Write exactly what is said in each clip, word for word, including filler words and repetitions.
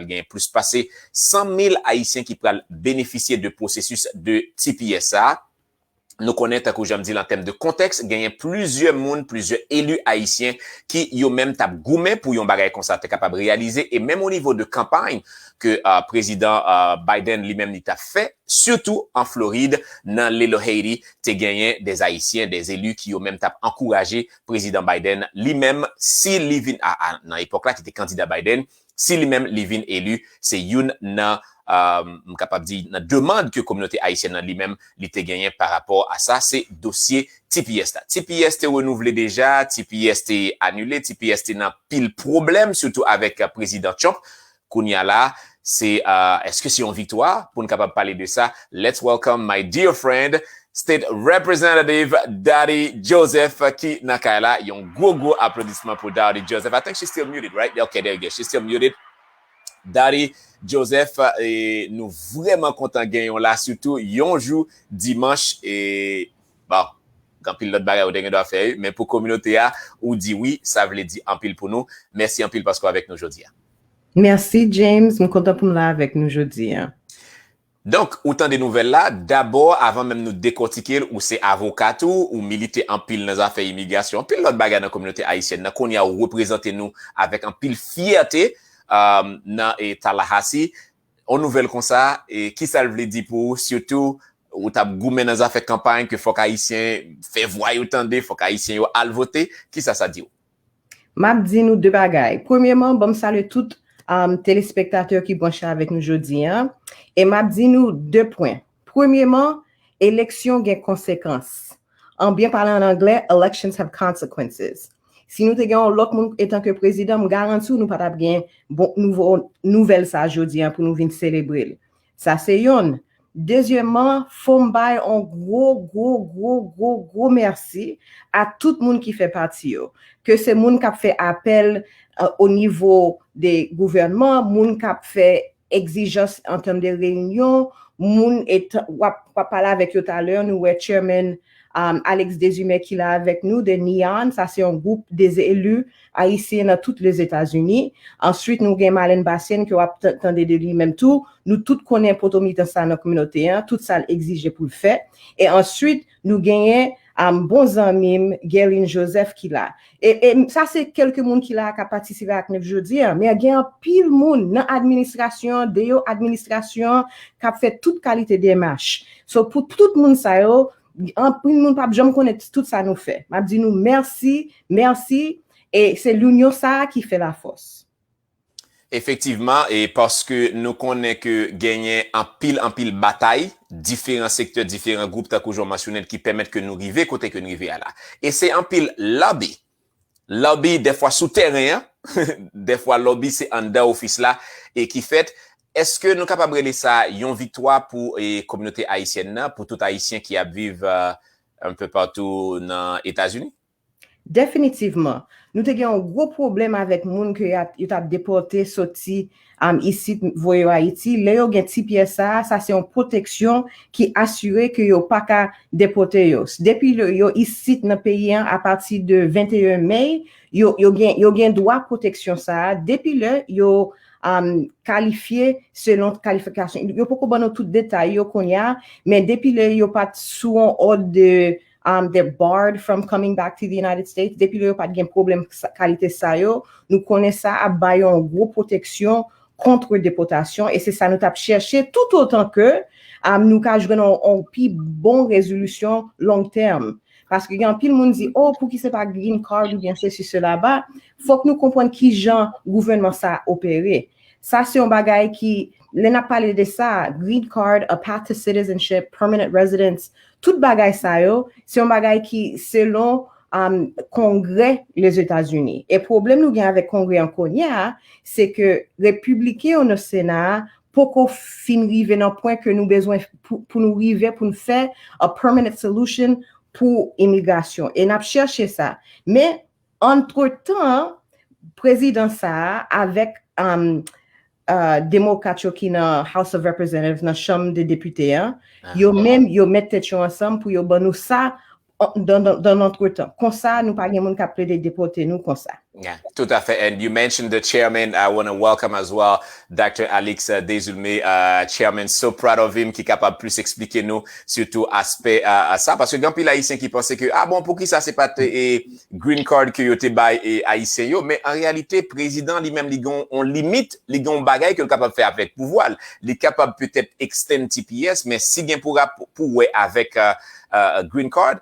Genyen plis pase san mil Ayisyen ki pral benefisye de pwosesis de T P S sa a. Nou konnen, tankou jan m di l, an tèm de kontèks, genyen plizyè moun, plizyè eli ayisyen ki yo menm t ap goumen pou yon bagay konsa te kapab reyalize. E menm o nivo de kanpay ke, uh, prezidan, uh, Biden li menm li t ap fè, sitou an Florid, nan Little Haiti, te genyen de Ayisyen, de eli ki yo menm t ap ankouraje prezidan Biden li menm, si li vin a, a, nan epòk la, ki te kandida Biden, si li menm li vin eli, se youn nan, uh, m kapab di, nan demann ke kominote ayisyèn nan li menm li te genyen pa rapò a sa, se dosye T P S la. T P S te renouvle deja, T P S te anile, T P S te nan pil pwoblèm, sitou avèk, uh, prezidan Trump. Kounye a la, se, uh, èske se yon viktwa? Pou n kapab pale de sa, let's welcome my dear friend, State Representative Dottie Joseph, ki nan kay la. Yon gwo, gwo aplodisman pou Dottie Joseph. I think she's still muted, right? Okay, there you go. She's still muted. Dottie Joseph, e nou vrèman kontan genyen w la, sitou yon jou dimanch, e bon, gen anpil lòt bagay ou te gen dwa fè, wi, men pou kominote a, ou di wi, sa vle di anpil pou nou. Mèsi anpil paske w avèk nou jodi a. Mèsi, James. M kontan pou m la avèk nou jodi a. Donk, ou tande nouvèl la. Dabò, avan menm nou dekòtike l, ou se avoka tou, ou milite anpil nan zafè imigrasyon, anpil lòt bagay nan kominote ayisyèn nan. Kounye a, ou reprezante nou avèk anpil fyète, um, nan, e, Tallahassee. Yon nouvèl konsa, e, kisa l vle di pou ou, sitou ou t ap goumen nan zafè kanpay ke fòk Ayisyen fè vwa yo tande, fòk Ayisyen yo al vote, kisa sa di w? M ap di nou de bagay. Premyeman, ban m salye tout, um, telespektatè ki branche avèk nou jodi a. E m ap di nou de pwen. Premyeman, eleksyon gen konsekans. An byen pale an anglè, elections have consequences. Si nou te gen yon lòt moun etanke prezidan, m garanti w nou pa t ap gen bon nouvo nouvèl sa jodi a pou nou vin selebre l. Sa se yonn. Dezyèmman, fò m bay yon gwo, gwo, gwo, gwo, gwo mèsi a tout moun ki fè pati yo. Ke se moun k ap fè apèl, uh, o nivo de gouvènman, moun k ap fè egzijans an tèm de reyinyon, moun w ap, w ap pale avèk yo talè, nou wè Chairman, um, Alex Desumer ki la avèk nou, de Neon, sa se yon gwoup de eli ayisyen nan tout Lezetazini. Answit, nou gen Marlène Bastienne, ke w ap tande de li menm tou. Nou tout konnen potomitans sa nan kominote an, tout sa l egzije pou l fè. E answit, nou genyen, um, bon zanmi m, Guerline Joseph ki la. E, e sa se kèlke moun ki la k ap patisipe ak nou jodi a, men gen anpil moun nan administrasyon, deyò administrasyon, k ap fè tout kalite demach. So, pou tout moun sa yo, anpil moun p ap janm konnen tout sa nou fè. M ap di nou mèsi, mèsi, e se linyon sa a ki fè lafòs. Efektivman, e paske nou konnen ke genyen anpil, anpil batay, diferan sektè, diferan gwoup, tankou jan w mansyone l, ki pèmèt ke nou rive kote ke n rive a la. E se anpil lòbi, lòbi dèfwa sou tèren an, dèfwa lòbi se anndan ofis la, e ki fèt. Èske nou kapab rele sa yon viktwa pou, e, kominote ayisyèn nan, pou tout Ayisyen ki ap viv, euh, un peu partout nan Etazini? Definitivman. Nou te gen yon gwo pwoblèm avèk moun ke yo t ap depòte soti, um, isit, voye yo Ayiti. Lè yo gen T P S sa a, sa se yon pwoteksyon ki asire ke yo pa ka depòte yo. Depi yo isit nan peyi an apati de venteyen me, yo, yo gen, yo gen dwa pwoteksyon sa a. Depi lè yo, um, kalifye selon kalifikasyon. Yo poko ban nou tout detay yo kounye a, men depi lè yo pa t sou yon òd de, um, they're barred from coming back to the United States. Depi lè yo pa t gen pwoblèm kalite sa yo, nou konnen sa ap ba yo yon gwo pwoteksyon kont depòtasyon, e se sa nou t ap chèche, toutotan ke, um, nou ka jwenn yon, yon pi bon rezolisyon long term. Paske gen anpil moun di, oh, pouki se pa green card oubyen sesi, sela ba? Fòk nou konprann ki jan gouvènman sa a opere. Sa se yon bagay ki, lè n ap pale de sa, green card, a path to citizenship, permanent residence, tout bagay sa yo, se yon bagay ki selon, um, Kongrè Lezetazini. E pwoblèm nou gen avèk Kongrè an kounye a, se ke repibliken yo nan Sena a poko fin rive nan pwen ke nou bezwen pou, pou nou rive pou n fè a permanent solution pou imigrasyon. E n ap chèche sa. Men, antretan, prezidan sa a avèk, um, uh, demokrat yo ki nan House of Representatives, nan Chanm de Depite an, yo menm, yo met tèt yo ansanm pou yo ban nou sa, an, dan, dan, dan lantretan. Konsa, nou pa gen moun k ap plede depòte nou konsa. Yeah, tout à fait. And you mentioned the chairman. I want to welcome as well Doctor Alex uh, Desulme, uh, chairman. So proud of him, ki kapab plis eksplike nou sitou aspè uh, sa. Paske gen anpil Ayisyen ki panse ke, ah bon, poukisa se pa te e, green card ke yo te bay e, Ayisyen yo. Men an reyalite, prezidan li menm li gen yon limit, li gen yon bagay ke l kapab fè avèk pouvwa l. Li kapab petèt extend T P S, men si gen pou, rap, pou wè avèk uh, uh, green card,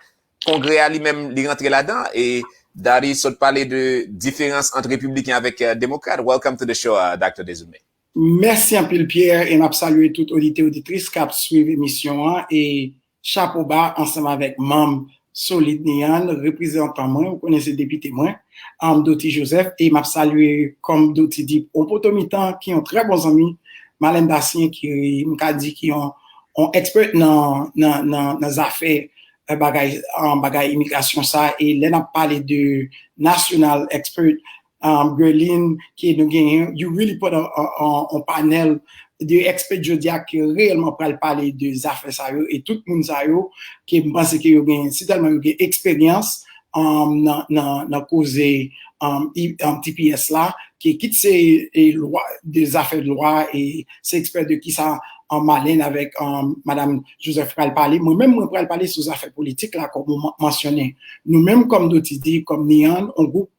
Kongrè a li menm, li rantre ladan, e Dottie sot pale de diferans ant repibliken avèk uh, demokrat. Welcome to the show, uh, Doctor Desulme. Mèsi anpil, Pierre, e m ap salye tout oditè, oditris k ap swiv emisyon an, e chapo ba ansanm avèk manm solid Nian, reprezantan mwen, ou konnen se depite mwen, um, Dottie Joseph, e m ap salye, kòm Dottie di, yon potomitan ki yon trè bon zanmi, Marlène Bastien, ki m ka di ki yon, yon expert nan, nan, nan, nan zafè bagay, bagay imigrasyon sa, e lè n ap pale de national expert, um, Guerline, ke nou genyen, you really put on, on, on panel de expert jodi a ki reyèlman pral pale de zafè sa yo, e tout moun sa yo ke m panse ke yo gen, sitèlman yo gen eksperyans um, nan, nan, nan koze um, um, T P S la, ki kit se e, lwa, de zafè lwa, e se ekspè de kisa um, Marlène avèk um, Madanm Joseph pral pale. Mwen menm, mwen pral pale sou zafè politik la, kòm ou mansyone. Nou menm, kòm Dottie di, kòm Nian, yon gwoup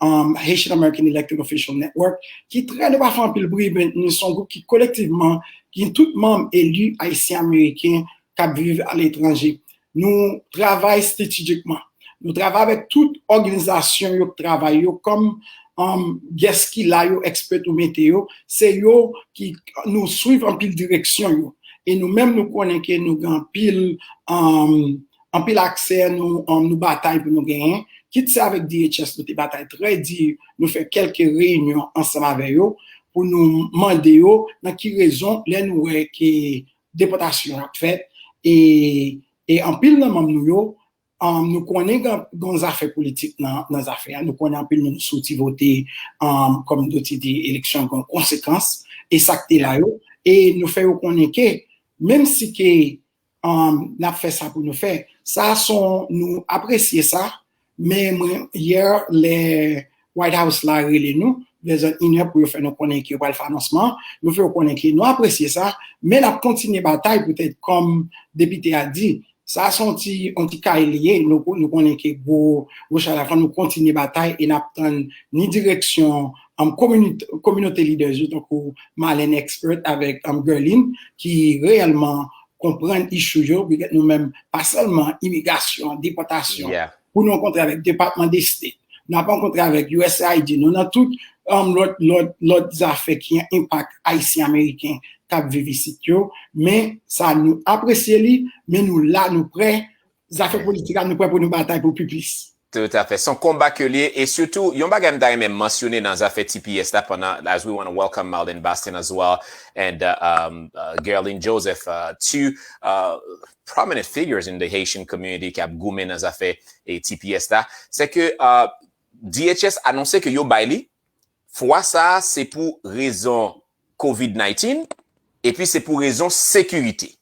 um, Haitian American Elected Official Network, ki trè, nou pa fè anpil bri, men nou se yon gwoup ki kolektivman, ki tout manm eli ayisyen ameriken k ap viv aletranje. Nou travay stratejikman. Nou travay avèk tout òganizasyon yo k travay yo kòm um, guest ki la yo, expert ou mete yo, se yo ki nou swiv anpil direksyon yo. E nou menm nou konnen ke nou gen anpil um, anpil aksè nou, um, nou batay pou nou genyen. Kit se avèk D H S nou te batay trè di, nou fè kèlke reyinyon ansanm avè yo pou nou mande yo nan ki rezon lè nou wè ke depòtasyon ap fèt e, e anpil nan manm nou yo, um, nou konnen gen, gen zafè politik nan, nan zafè a. Nou konnen anpil moun soti vote um, kòm Dottie di eleksyon gen konsekans e sa k te la yo. E nou fè yo konnen ke menm si ke um, n ap fè sa pou nou fè. Sa son nou apresye sa, men mwen yè lè White House la rele nou, vè zòn inè pou yo fè nou konnen ke yo pral fè anonsman, nou fè yo konnen ke nou apresye sa, men n ap kontinye batay poutèt kòm depite a di, sa se yon ti, yon ti kay li ye, nou, nou konnen ke gwo, gwo chay la fò nou kontinye batay e n ap tann ni direksyon um, kominote leaders yo tankou Marlène Expert avèk um, Guerline ki reyèlman konprann issue yo, bikòz nou menm pa sèlman imigrasyon, depòtasyon, pou nou rankontre avèk Depatman de State, n ap rankontre avèk U S A I D, nou nan tout um, lòt, lòt, lòt zafè ki enpak Ayisyen Ameriken k ap viv isit yo, men sa nou apresye li, men nou la, nou prè, zafè politik la, nou prè pou nou batay pou pi plis. Tout à fait. Se yon konba ke li ye, e sitou, yon bagay m ta renmen mansyone nan zafè T P S la pandan, as we want to welcome Marlène Bastien as well, and uh, um, uh, Guerline Joseph, uh, two uh, prominent figures in the Haitian community k ap goumen nan zafè e, T P S la, se ke uh, D H S anonse ke yo bay li, fwa sa a se pou rezon COVID nineteen, epi se pou rezon sekirite.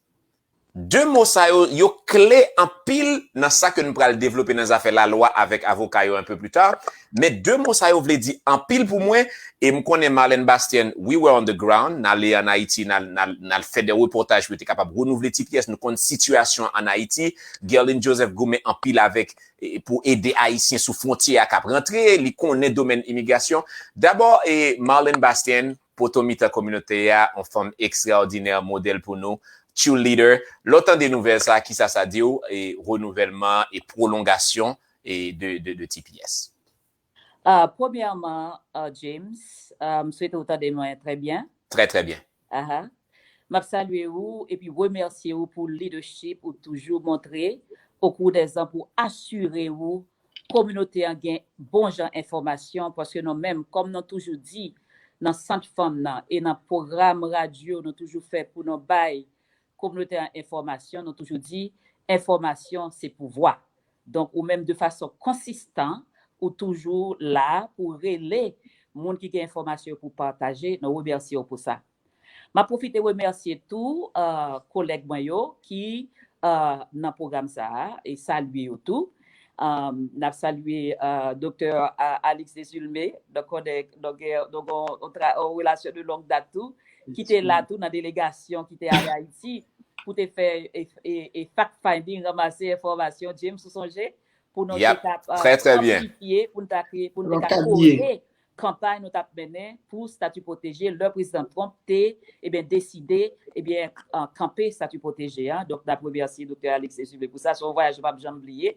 De mo sa yo, yo kle anpil nan sa ke n pral devlope nan zafè lalwa avèk avoka yo un peu plus tard. Men de mo sa yo vle di anpil pou mwen, e m konnen Marlène Bastien, we were on the ground, n ale ann Ayiti, n al, n al, n al fè de repòtaj pou yo te kapab renouvle T P S, nou konn sitiyasyon ann Ayiti, Guerline Joseph goumen anpil avèk, e, pou ede Ayisyen sou fwontyè a k ap rantre, li konnen domèn imigrasyon. Dabò, e, Marlène Bastien, poto mitan kominote a, yon fanm ekstraòdinè, modèl pou nou, cheerleader. Lè w tande nouvèl sa, kisa sa di w, e renouvèlman e pwolongasyon e de, de, de T P S? Uh, premyèman, uh, James, uh, m swete w tande mwen trè byen. Trè, trè byen. Uh -huh. M ap salye ou epi remèsye ou pou leadership ou toujou montre okou dè zan pou asire ou kominote an gen bon jan enfòmasyon, paske nou menm, kòm nou toujou di nan Sant Fanm nan e nan pwogram radyo nou toujou fè pou nou bay kominote an enfòmasyon, nou toujou di enfòmasyon se pouvwa. Donk, ou menm de fason konsistan, ou toujou la pou rele moun ki gen enfòmasyon yo pou pataje, nou remèsye w pou sa. M ap pwofite remèsye tou uh, kolèg mwen yo ki uh, nan pwogram sa a e salye yo tou. Um, n ap salye uh, Doktè uh, Alix Desulmé, donk on, donk, donk on, on, tra, on relasyon de longue date tou, ki te la tou nan delegasyon ki te ale Ayiti pou te fè e, e, e fact finding, ranmase enfòmasyon, James, ou sonje, pou nou te ka uh, anplifye, pou nou ta kreye, pou nou te ka kore kanpay nou t ap mennen pou stati pwoteje lè prezidan Trump te ebyen deside ebyen kanpe stati pwoteje a. Donk n ap remèsye Doktè Alix Desulmé pou sa. Se yon vwayaj m p ap janm bliye.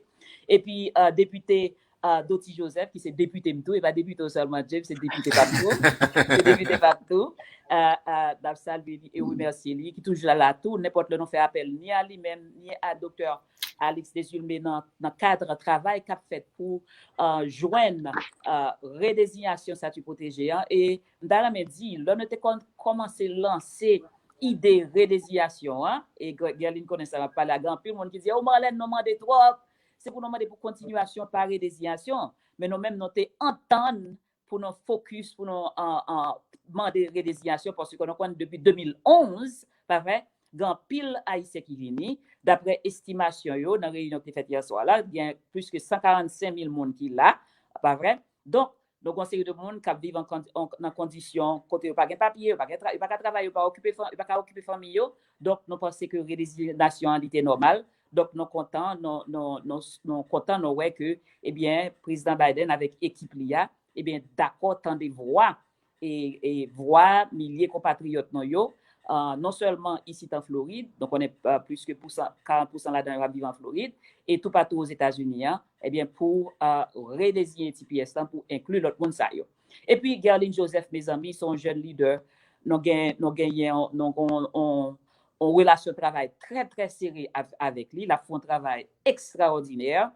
Epi uh, depite uh, Dottie Joseph, ki se depite m tou, e pa depite w sèlman, James, se depite pa m tou. Se depite pa m tou. Uh, uh, n ap salye li e remèsye li, ki toujou la, la tou, nenpòt lè nou fè apèl ni a li menm, ni a Doktè Alix Desulmé nan, nan kad travay k ap fèt pou uh, jwenn uh, redezinyasyon stati pwoteje an. E m ta renmen di, lè nou te kon, kòmanse lanse ide redezinyasyon an, e Guerline konnen sa m ap pale a, gen anpil moun ki di, o Marlène, nou mande twòp, se pou nou mande pou kontinyasyon pa redezinyasyon, men nou menm nou te antann pou nou fokis, pou nou uh, uh, mande redezinyasyon, paske nou konn depi de mil onz, pa vre, gen anpil Ayisyen ki vini. Daprè estimasyon yo, nan reyinyon ki te fèt yè swa la, gen plis ke san karannsenk mil moun ki la, pa vre? Donk, donk, yon seri de moun k ap viv nan kondisyon kote yo pa gen papye, yo pa gen tra, yo pa ka travay, yo pa okipe, yo pa ka okipe fanmi yo. Donk, nou panse ke redezinyasyon an li te nòmal. Donk, nou kontan, nou, nou, nou, nou kontan, nou wè ke, ebyen, prezidan Biden avèk ekip li a, ebyen, dakò tande vwa e, e vwa milye konpatriyòt nou yo, uh, non sèlman isit an Florid, donk konnen uh, plis ke pousan, karant pousan ladan yo ap viv an Florid, e toupatou Ozetazini an, ebyen pou uh, redeziyen T P S lan pou enkli lòt moun sa yo. Epi Guerline Joseph, mezanmi, se yon jèn lidè, nou gen, nou genyen, nou gen yon, yon, yon relasyon travay trè, trè sere avèk li, l ap fè yon travay ekstraòdinè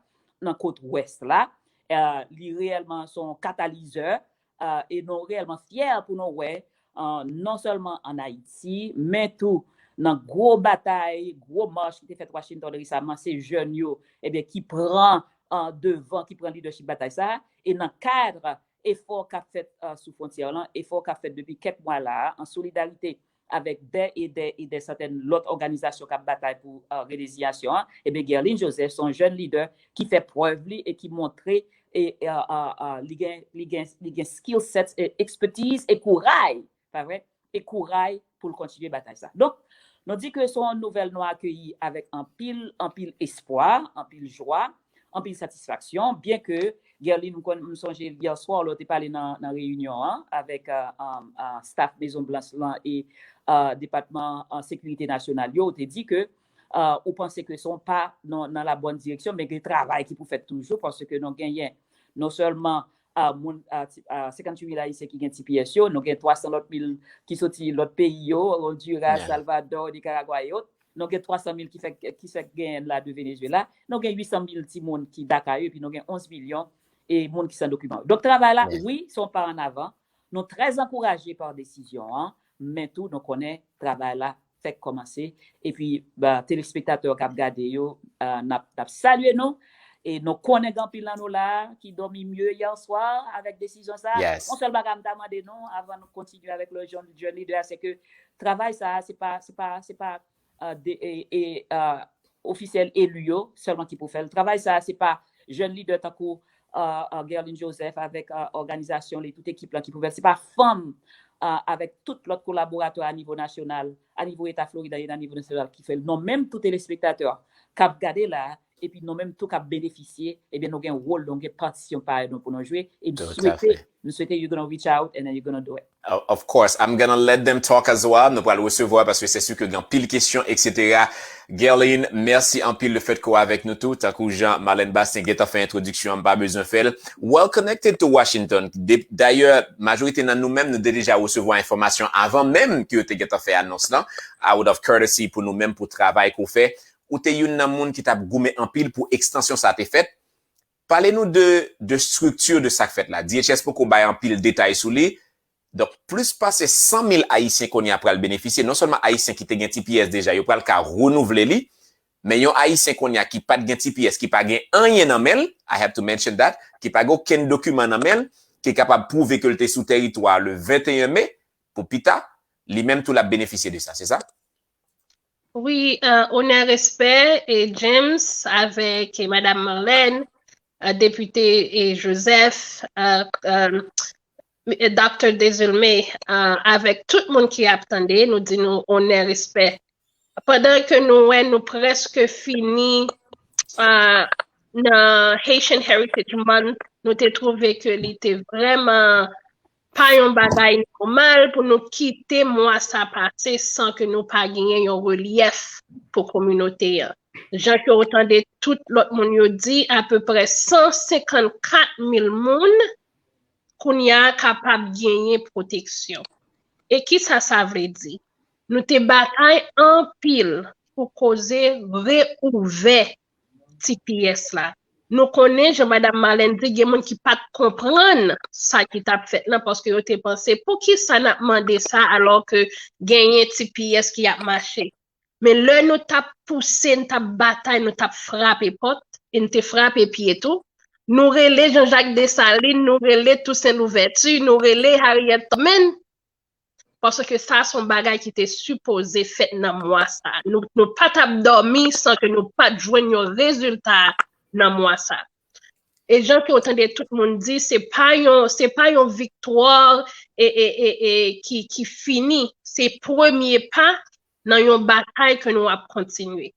nan kot wès la, uh, li reyèlman se yon katalizè, uh, e nou reyèlman fyè pou nou wè uh, non sèlman an Ayiti, men tou nan gwo batay, gwo mach ki te fèt Washington resaman, se jèn yo ebyen ki pran uh, devan, ki pran lidèchip batay sa a, e nan kad efò k ap fèt uh, sou fwontyè lan, efò k ap fèt depi kèk mwa la a, an solidarite avèk dè e dè e dè santèn lòt òganizasyon k ap batay pou uh, redezinyasyon an, ebyen Guerline Joseph se yon jèn lidè ki fè prèv li e ki montre e uh, uh, uh, li gen, li gen, li gen skill sets, e expertise e kouray, pa vre? E kouray pou l kontinye batay sa. Donk, nou di ke se yon nouvèl nou akeyi avèk anpil, anpil espwa, anpil jwa, anpil satisfaksyon, byen ke Guerline, m, m sonje yè swa lè w te pale nan, nan reyinyon an avèk uh, um, uh, staff Mezon Blanch lan e uh, Depatman uh, Sekirite Nasyonal yo, ou te di ke uh, ou panse ke se yon pa nan, nan la bòn direksyon, men gen travay ki pou fèt toujou, paske nou genyen non sèlman uh, moun, uh, senkanntuit mil Ayisyen ki gen T P S yo, nou gen twasan lòt mil ki soti lòt peyi yo, Honduras, Salvador, Nicaragua e ot. Nou gen twasan mil ki fèk, ki fèk genyen la de Venezuela. Nou gen uitsan mil timoun ki Dakar yo, epi nou gen onz milyon e moun ki san dokiman. Donk, travay la, wi, se yon pa an avan. Nou trè ankouraje pa desizyon an, men tou, nou konnen travay la fèk kòmanse. Epi, ba, telespektatè k ap gade yo, uh, n ap, n ap salye nou. E nou konnen gen anpil nan nou la ki dòmi mye yè swa avèk desizyon sa a. Yon sèl bagay m ta mande nou, avan nou kontinye avèk le jèn, jèn lidè a, se ke travay sa a, se pa, se pa, se pa uh, de, e, e, uh, ofisyèl eli yo sèlman ki pou fè l. Travay sa a, se pa jèn lidè tankou uh, uh, Guerline Joseph avèk uh, òganizasyon li, tout ekip lan ki pou fè l. Se pa fanm uh, avèk tout lòt kolaboratè a nivo nasyonal, a nivo Eta Florida e a nivo nasyonal ki fè l. Non, menm tout telespektatè k ap gade la, epi nou menm tou k ap benefisye, ebyen nou gen wòl, nou gen patisyon pa nou pou nou jwe, e m swete, m swete you're gonna reach out and then you're gonna do it. Of course, I'm gonna let them talk as well. Nou pral resevwa paske se si ke gen pil kesyon, et cetera. Guerline, mèsi anpil le fèt ke w avèk nou tou. Tankou jan Marlène Bastien gentan fè entwodiksyon an, m pa bezwen fè l. Well connected to Washington. Dayè, majorite nan nou menm, nou te deja resevwa enfòmasyon avan menm ke yo te gentan fè anons lan. Out of courtesy pou nou menm, pou travay ke w fè. Ou te youn nan moun ki t ap goumen anpil pou ekstansyon sa te fèt. Pale nou de, de strikti de sa k fèt la. D H S poko bay anpil detay sou li. Donk, plis pase san mil Ayisyen kounye a pral benefisye. Non sèlman Ayisyen ki te gen T P S deja, yo pral ka renouvle li. Men yon Ayisyen kounye a ki pa t gen T P S, ki pa gen anyen nan men l, I have to mention that, ki pa gen okenn dokiman nan men l, ki kapab pwouve ke l te sou teritwa le venteyen me, pou pita, li menm tou l ap benefisye de sa, se sa? Wi, onè, respè, e James avèk e Madam Marlène. Depite Joseph, Doktè Desulme, avèk tout moun ki ap tande, nou di nou onè, respè. Pandan ke nou wè nou prèske fini nan Haitian Heritage Month, nou te twouve ke li te vrèman pa yon bagay nòmal pou nou kite mwa sa pase san ke nou pa genyen yon relyèf pou kominote an. Jan ke w tande tout lòt moun yo di, apeprè san senkannkat mil moun kounye a kapab genyen pwoteksyon. E kisa sa vle di? Nou te batay anpil pou koze reouvè T P S la. Nou konnen, jan Madanm Marlène di, gen moun ki pa t konprann sa ki t ap fèt lan, paske yo te panse, poukisa n ap mande sa alò ke genyen T P S ki ap mache? Men lè nou t ap pouse, nou t ap batay, nou t ap frape pòt, e nou te frape pye tou, nou rele Jean-Jacques Dessalines, nou rele Toussaint Louverture, nou rele Harriet Tubman, paske sa se yon bagay ki te sipoze fèt nan mwa sa. Nou, nou pa t ap dòmi san ke nou pa t jwenn yon rezilta nan mwa sa. E jan ke w tande tout moun di, se pa yon, se pa yon viktwa e, e, e, e, ki, ki fini. Se premye pa nan yon batay ke nou ap kontinye.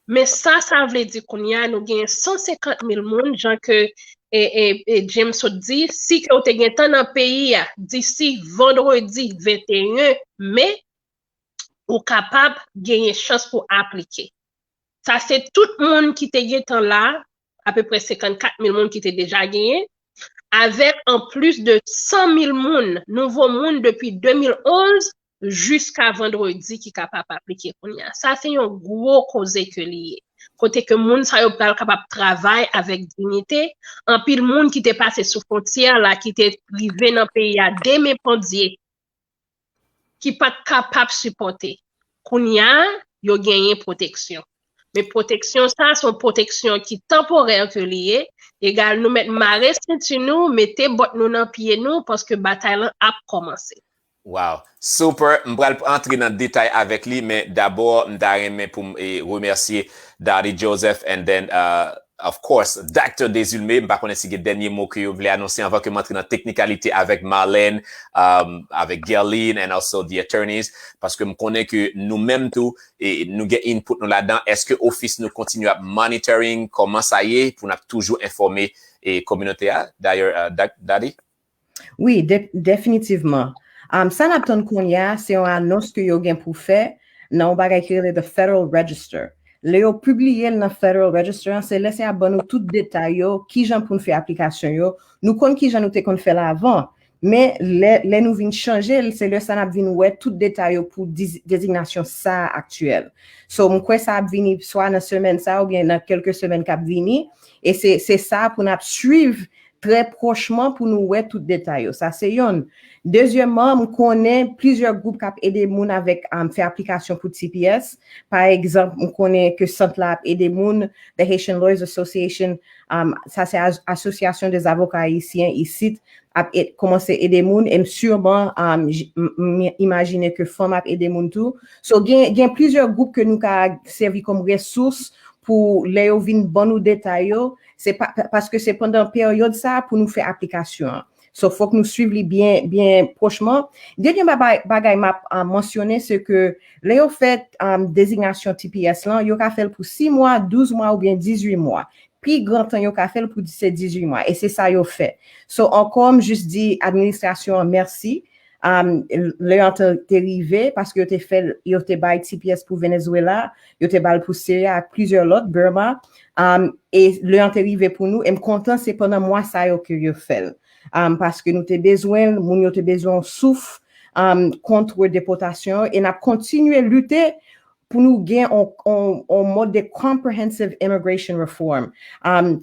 Men sa, sa vle di kounye a, nou genyen san senkant mil moun, jan ke e, e, e James sot di, si ke w te gen tan nan peyi a, disi vandredi venteyen me, ou kapab genyen chans pou aplike. Sa se tout moun ki te gen tan la, apeprè senkannkat mil moun ki te deja genyen, avèk an plis de san mil moun, nouvo moun depi de mil onz jiska vandredi ki kapab aplike kounye a. Sa se yon gwo koze ke li ye. Kote ke moun sa yo pral kapab travay avèk diyite, anpil moun ki te pase sou fwontyè la, ki te rive nan peyi a de men pandye, ki pa t kapab sipòte. Kounye a, yo genyen pwoteksyon. Men pwoteksyon sa, se yon pwoteksyon ki tanporè ke li ye. Egal, nou mèt mare senti nou, mete bòt nou nan pye nou, paske batay lan ap kòmanse. Wow, super. M pral antre nan detay avèk li, men dabò, m ta renmen pou m e, remèsye Dottie Joseph and then uh, of course, Doktè Desulme. M pa konnen si gen dènye mo ke yo vle anonse anvan ke m antre nan teknikalite avèk Marlène, um, avèk Guerline and also the attorneys, paske m konnen ke nou menm tou, e, nou gen input nou ladan. Èske ofis nou kontinye ap monitoring kòman sa ye pou n ap toujou enfòme e, kominote a? Dayè, uh, Dottie? Wi, de, definitivman. Um, sa n ap tann kounye a, se yon anons ke yo gen pou fè nan yon bagay ki rele The Federal Register. Lè yo pibliye l nan Federal Register an, se lè sa y ap ban nou tout detay yo, kijan pou n fè aplikasyon yo. Nou konn kijan nou te konn fè l avan, men lè, lè nou vin chanje l, se lè sa n ap vin wè tout detay yo pou dizi, dezignasyon sa a aktyèl. So, m kwè sa ap vini swa nan semèn sa a oubyen nan kèlke semèn k ap vini. E se, se sa pou n ap swiv trè pwochman pou nou wè tout detay yo. Sa se yonn. Dezyèmman, m konnen plizyè gwoup k ap ede moun avèk um, fè aplikasyon pou T P S. Pa egzanp, m konnen ke sant la ap ede moun, The Haitian Lawyers Association, um, sa se Asosyasyon dè Zavoka Ayisyen isit, ap kòmanse ede moun, e m siman um, imajine ke fanm ap ede moun tou. So, gen, gen plizyè gwoup ke nou ka sèvi kòm resous pou lè yo vin ban nou detay yo, se pa, paske se pandan peryòd sa a pou nou fè aplikasyon an. So, fòk nou swiv li byen, byen pwochman. Dènye bagay, bagay m ap uh, mansyone, se ke lè yo fè um, dezignasyon T P S lan, yo ka fè l pou sis mwa, douz mwa oubyen dizuit mwa. Pi gran tan yo ka fè l pou se dizuit mwa. E se sa yo fè. So, ankò, m jis di administrasyon an mèsi. Um, Leon te, te rive, paske yo te fè, yo te bay T P S pou Venezuela, yo te ba l pou Sirya ak plizyè lòt, Burma. Um, e Leon te rive pou nou, e m kontan se pandan mwa sa yo ke yo fè l. Um, paske nou te bezwen l, moun yo te bezwen yon souf um, kont depòtasyon, e n ap kontinye lite pou nou gen on, on, on mòd de comprehensive immigration reform. Um,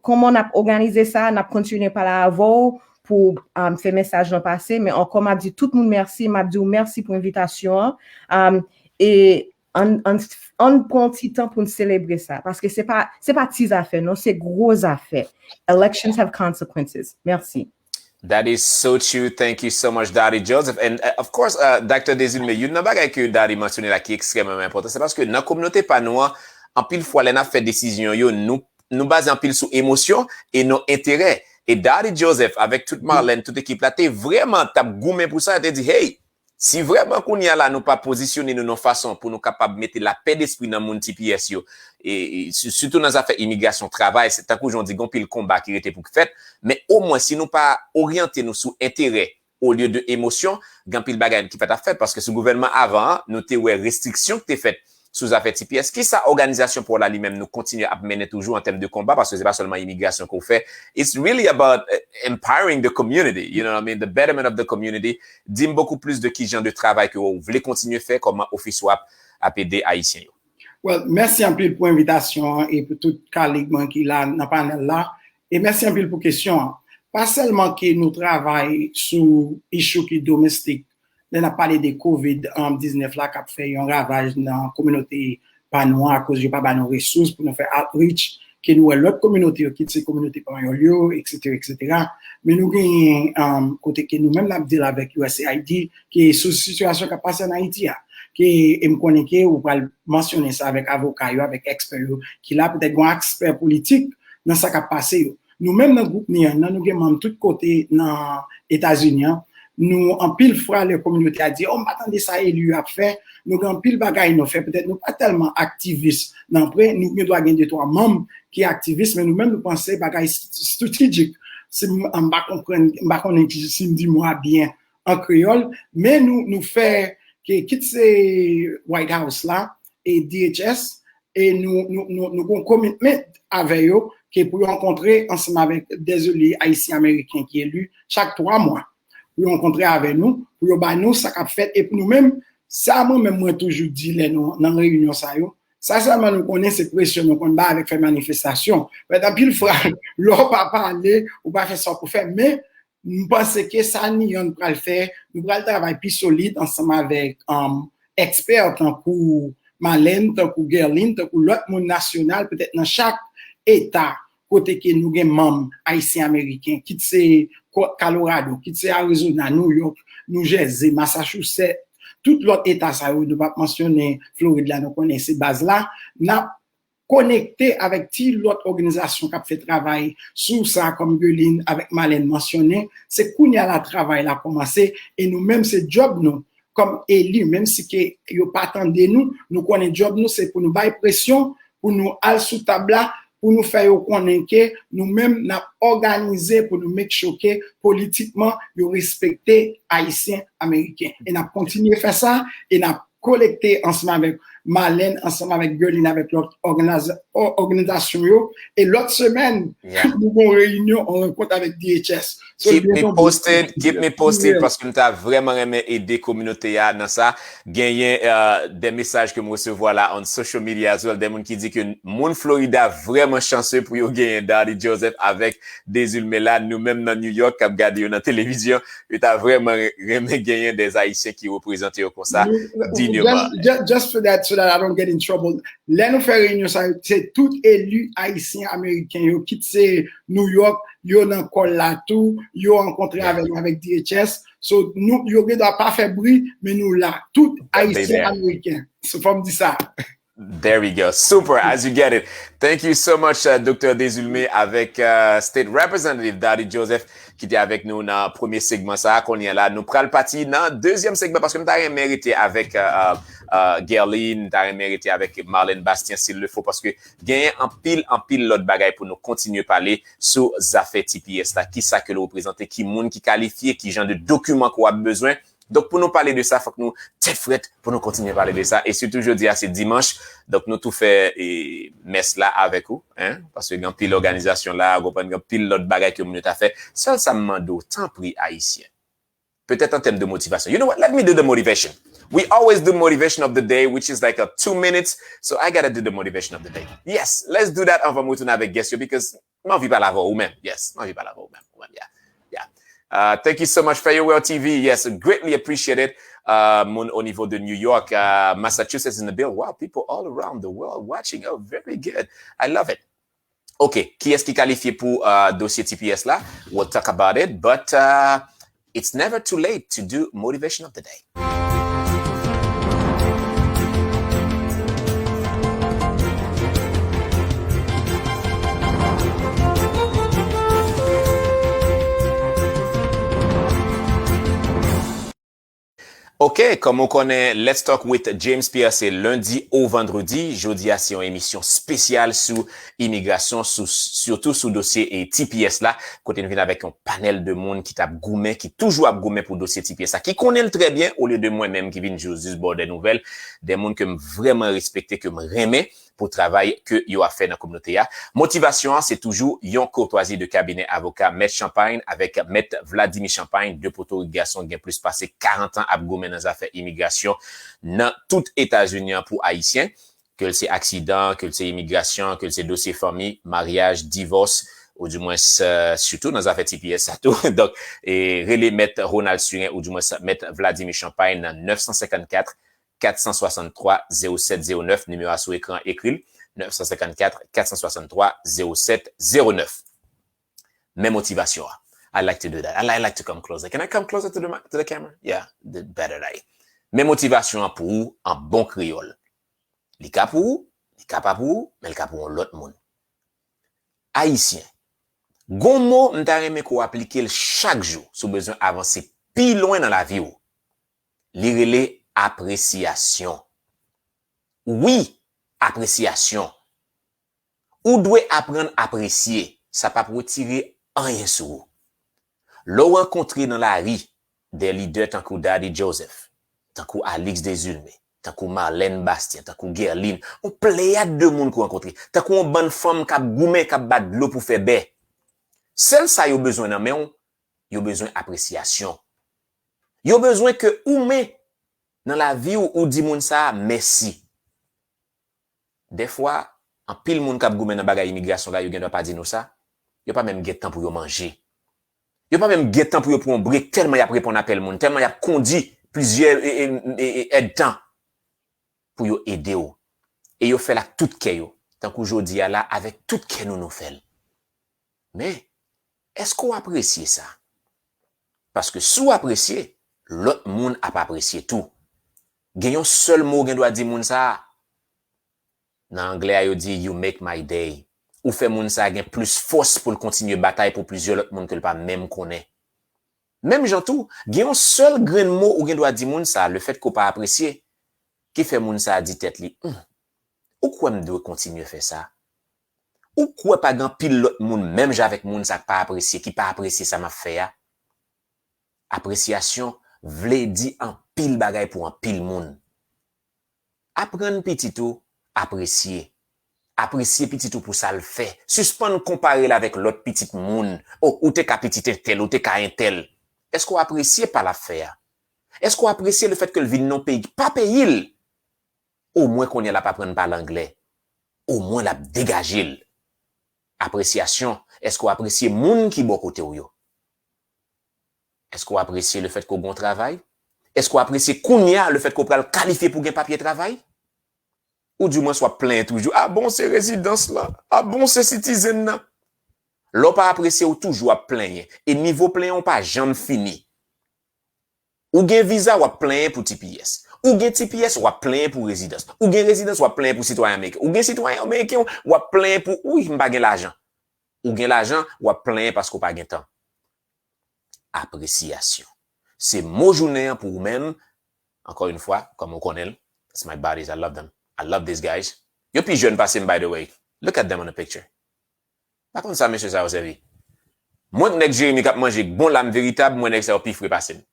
kòman n ap òganize sa, n ap kontinye pale avè w pou um, fè mesaj lan pase, men ankò m ap di tout moun mèsi, m ap di w mèsi pou envitasyon an. Um, e ann, ann, ann pran yon ti tan pou n selebre sa, paske se pa, se pa ti zafè, non, se gwo zafè. Elections have consequences. Mèsi. That is so true. Thank you so much, Dottie Joseph. And uh, of course, uh, Doktè Desulme, youn nan bagay ke Dottie mansyone la ki ekstrèmeman enpòtan, se paske nan kominote pa nou an, anpil fwa lè n ap fè desizyon yo, nou nou baze anpil sou emosyon e non enterè. E Dottie Joseph, avèk tout Marlène, tout ekip la, te vrèman t ap goumen pou sa, te di, hey, si vrèman kounye a la nou pa pozisyone nou nan fason pou nou kapab mete lapè despri nan moun T P S yo, e, e, si- sitou nan zafè imigrasyon, travay, se tankou jan w di, gen anpil konba ki rete pou k fèt, men omwen si nou pa oryante nou sou enterè olye de emosyon, gen anpil bagay ki pa t ap fèt, paske sou gouvènman avan an, nou te wè restriksyon ki te fèt sou zafè T P S. Kisa Òganizasyon Pawòl la li menm nou kontinye ap mennen toujou an tèm de konba, paske se pa sèlman imigrasyon ke w fè. It's really about uh, empowering the community, you know what I mean, the betterment of the community. Di m bokou plis de ki jan de travay ke w vle kontinye fè, kòman ofis ou ap, ap ede Ayisyen yo. Well, mèsi anpil pou envitasyon an e pou tout kaleg mwen ki la nan panèl la. E mèsi anpil pou kesyon an. Pa sèlman ke nou travay sou issue ki domestik, lè n ap pale de kovid diznèf la k ap fè yon ravaj nan kominote pa nou an, akoz yo pa ba nou resous pou nou fè outreach, ke nou wè lòt kominote yo, kit se kominote panyòl yo, etsetera, etsetera. Men nou genyen um, kote ke nou menm n ap deal avèk U S A I D, ke sou sitiyasyon k ap pase an Ayiti a, ke e m konnen ke ou pral mansyonnen sa avèk avoka yo, avèk ekspè yo ki la, petèt gen yon ekspè politik nan sa k ap pase yo. Nou menm nan gwoup Nian nan, nou gen manm tout kote nan Etazini an. Nou anpil fwa lè kominote a di, oh, m pa tande sa eli yo ap fè, nou gen anpil bagay nou fè, petèt nou pa tèlman aktivis nan pre, nou gen dwa gen de twa manm ki aktivis, men nou menm nou panse bagay strategic. Si m pa konprann, m pa konnen si m di mo a byen an kreyòl, men nou, nou fè ke kit se White House la e D H S, e nou, nou, nou, nou gon commitment avè yo ke pou yo rankontre ansanm avèk de eli ayisyen ameriken ki eli chak twa mwa. Pou yo rankontre avè nou, pou yo ba nou sa k ap fèt, e pou nou menm, sa mwen menm mwen toujou di lè nou nan reyinyon sa yo, sa sèlman nou konnen se presyon nou konn bay avèk fè manifestasyon. Petèt anpil fwa, lè w pa pale, ou pa fè sa w pou fè, men m panse ke sa Nian pral fè, nou pral travay pi solid ansanm avèk um, ekspè tankou Marlène, tankou Guerline, tankou lòt moun nasyonal, petèt nan chak eta kote ke nou gen manm ayisyen ameriken, kit se Colorado, kit se Arizona, New York, New Jersey, Massachusetts, tout lòt eta sa yo, nou p ap mansyonnen Florid la, nou konnen se baz la, n ap konekte avèk ti lòt òganizasyon k ap fè travay sou sa kòm Guerline avèk Marlène mansyonnen, se kounye a la travay la kòmanse e nou menm se djòb nou kòm eli, menm si ke yo pa tande nou, nou konnen djòb nou se pou nou bay presyon, pou nou al sou tab la, pou nou fè yo konnen ke nou menm n ap òganize pou nou make sure ke politikman yo respekte Ayisyen Ameriken. E n ap kontinye fè sa e n ap kolekte ansanm avèk Marlène, ansanm avèk Guerline, avèk lòt òganizasyon yo. E lòt semèn, nou gon reyinyon, on rankont avèk D H S. Keep me posted, keep me posted, paske m ta vrèman renmen ede kominote a nan sa. Genyen de mesaj ke m resevwa la on social media as well, de moun ki di ke moun Florida vrèman chanse pou yo genyen Dottie Joseph avèk Dezulme la. Nou menm nan New York k ap gade yo nan televizyon, yo ta vrèman renmen genyen de Ayisyen ki reprezante yo konsa. Just, just for that, so that I don't get in trouble. Lè nou fè reyinyon sa yo, se tout eli ayisyen ameriken yo, kit se New York, yo nan kòl la tou, yo rankontre avè nou avèk D H S. So, nou, yo gen dwa pa fè bri, men nou la. Tout ayisyen ameriken. So, fò m di sa. There we go. Super, as you get it. Thank you so much, uh, Doktè Dezulme avèk uh, State Representative Dottie Joseph ki te avèk nou nan premye segman sa a. Kounye a la, nou pral pati nan dezyèm segman paske m ta renmen rete avèk uh, uh, uh, Guerline, m ta renmen rete avèk Marlène Bastien s'il le faut, paske genyen anpil, anpil lòt bagay pou nou kontinye pale sou zafè T P S la. Kisa ke l reprezante, ki moun ki kalifye, ki jan de dokiman ke w ap bezwen. Donk, pou nou pale de sa, fòk nou tèt frèt pou nou kontinye pale de sa. E sitou jodi a, se dimanch. Donk, nou tou fè e, mès la avèk ou. Hein? Paske gen anpil òganizasyon la, ou konprann, gen anpil lòt bagay ke moun yo ta fè. Sèl sa m mande w, tanpri, Ayisyen. Petèt an tèm de motivasyon. You know what? Let me do the motivation. We always do motivation of the day, which is like a two minutes. So I gotta do the motivation of the day. Yes, let's do that anvan m retounen avèk guest yo, because m anvi pale avè w ou menm. Yes, m anvi pale avè w ou menm. Ou menm, yeah. Yeah. Uh, thank you so much, Fayowell T V. Yes, greatly appreciated. Uh, moun o nivo de New York, uh, Massachusetts in the building. Wow, people all around the world watching. Oh, very good. I love it. Ok, kiyès ki kalifye pou uh, dosye T P S la? We'll talk about it, but uh, it's never too late to do motivation of the day. Ok, kòm ou konnen, Let's Talk with James Pierre se lendi o vandredi. Jodi a se yon emisyon espesyal sou imigrasyon, sou, sitou sou dosye e T P S la, kote n vin avèk yon panèl de moun ki t ap goumen, ki toujou ap goumen pou dosye T P S la, ki konnen l trè byen, olye de mwen menm ki vin jis bò de nouvèl, de moun ke m vrèman respekte, ke m renmen pou travay ke yo ap fè nan kominote a. Motivasyon an se toujou yon koutwazi de kabinè avoka Mèt Champagne avèk Mèt Vladimir Champagne, de poto ri gason gen plis pase karant an ap goumen nan zafè imigrasyon nan tout Etazini an pou Ayisyen, ke l se aksidan, ke l se imigrasyon, ke l se dosye fanmi, maryaj, divòs, oudimwens, sitou nan zafè T P S sa tou. Donk, e, rele Mèt Ronald Surin, oudimwens Mèt Vladimir Champagne nan nèf san senkannkat, kat san swasanntwa, zewo sèt zewo nèf, nimewo a sou ekran, ekri l, nèf san senkannkat, kat san swasanntwa, zewo sèt zewo nèf. Men motivasyon an. I like to do that. I, li- I like to come closer. Can I come closer to the, mi- to the camera? Yeah, the better that. Men motivasyon an pou ou an bon kreyòl. Li ka pou ou, li ka pa pou ou, men li ka pou yon lòt moun. Ayisyen, gon mo m ta renmen ke w aplike l chak jou si w bezwen avanse pi lwen nan lavi w. Li rele apresyasyon. Wi, apresyasyon. Ou dwe aprann apresye, sa p ap retire anyen sou ou. Lè w rankontre nan lari de lidè tankou Daddy Joseph, tankou Alix Desulmé, tankou Marlène Bastien, tankou Guerline, yon pleyad de moun ke w rankontre, tankou yon bann fanm k ap goumen, k ap bat dlo pou fè bè. Sèl sa yo bezwen nan men w, yo bezwen apresyasyon. Yo bezwen ke ou men, nan lavi w, ou di moun sa a mèsi. Dèfwa, anpil moun k ap goumen nan bagay imigrasyon la, yo gendwa pa di nou sa, yo pa menm gen tan pou yo manje. Yo pa menm gen tan pou yo pran yon brek, tèlman y ap reponn apèl moun, tèlman y ap kondi plizyè, e, e, e, e, èdtan pou yo ede w. E yo fè l ak tout kè yo, tankou jodi a la, avèk tout kè nou, nou fè l. Men, èske w apresye sa? Paske si w apresye, lòt moun ap apresye tou. Gen yon sèl mo w gen dwa di moun sa a. Nan anglè a, yo di, "You make my day." Ou fè moun sa a gen plis fòs pou l kontinye batay pou plizyè lòt moun ke l pa menm konnen. Menm jan tou, gen yon sèl grenn mo ou gen dwa di moun sa a, lefètke w pa apresye, ki fè moun sa a di tèt li, "Hmm, ou kwè m dwe kontinye fè sa?" Ou kwè pa gen anpil lòt moun, menm jan avèk moun sa k pa apresye, ki pa apresye sa m ap fè a? Apresyasyon vle di anpil bagay pou anpil moun. Aprann pitit ou apresye. Apresye pitit ou pou sa l fè. Sispann konpare l avèk lòt pitit moun. O, ou te ka pitit entèl, ou te ka entèl. Èske w apresye pa l ap fè a? Èske w apresye lefètke l vin nan yon peyi ki pa peyi l? Omwen kounye a l ap aprann pale anglè. Omwen l ap degaje l. Apresyasyon. Èske w apresye moun ki bò kote w yo? Èske w apresye lefètke w gen yon travay? Èske w apresye kounye a lefètke w pral kalifye pou gen papye travay? Oudimwens w ap plenyen toujou, "A bon, se rezidans lan? A bon, se citizen nan?" Lè w pa apresye, w toujou ap plenyen. E nivo plenyen w pa janm fini. Ou gen viza, w ap plenyen pou T P S. Ou gen T P S, w ap plenyen pou rezidans. Ou gen rezidans, w ap plenyen pou sitwayen ameriken. Ou gen sitwayen ameriken, w ap plenyen pou, "Wi, m pa gen lajan." Ou gen lajan, w ap plenyen paske w pa gen tan. Apresyasyon. Se mo jounen an pou ou menm. Encore une fois, kòm ou konnen l, that's my buddies, I love them. I love these guys. Yo pi jèn pase m, by the way. Look at them on the picture. Pa konn sa mesye sa yo sèvi. Mwen k nèg Jeremi k ap manje bon lam veritab, mwen nèg sa yo pi fre pase m.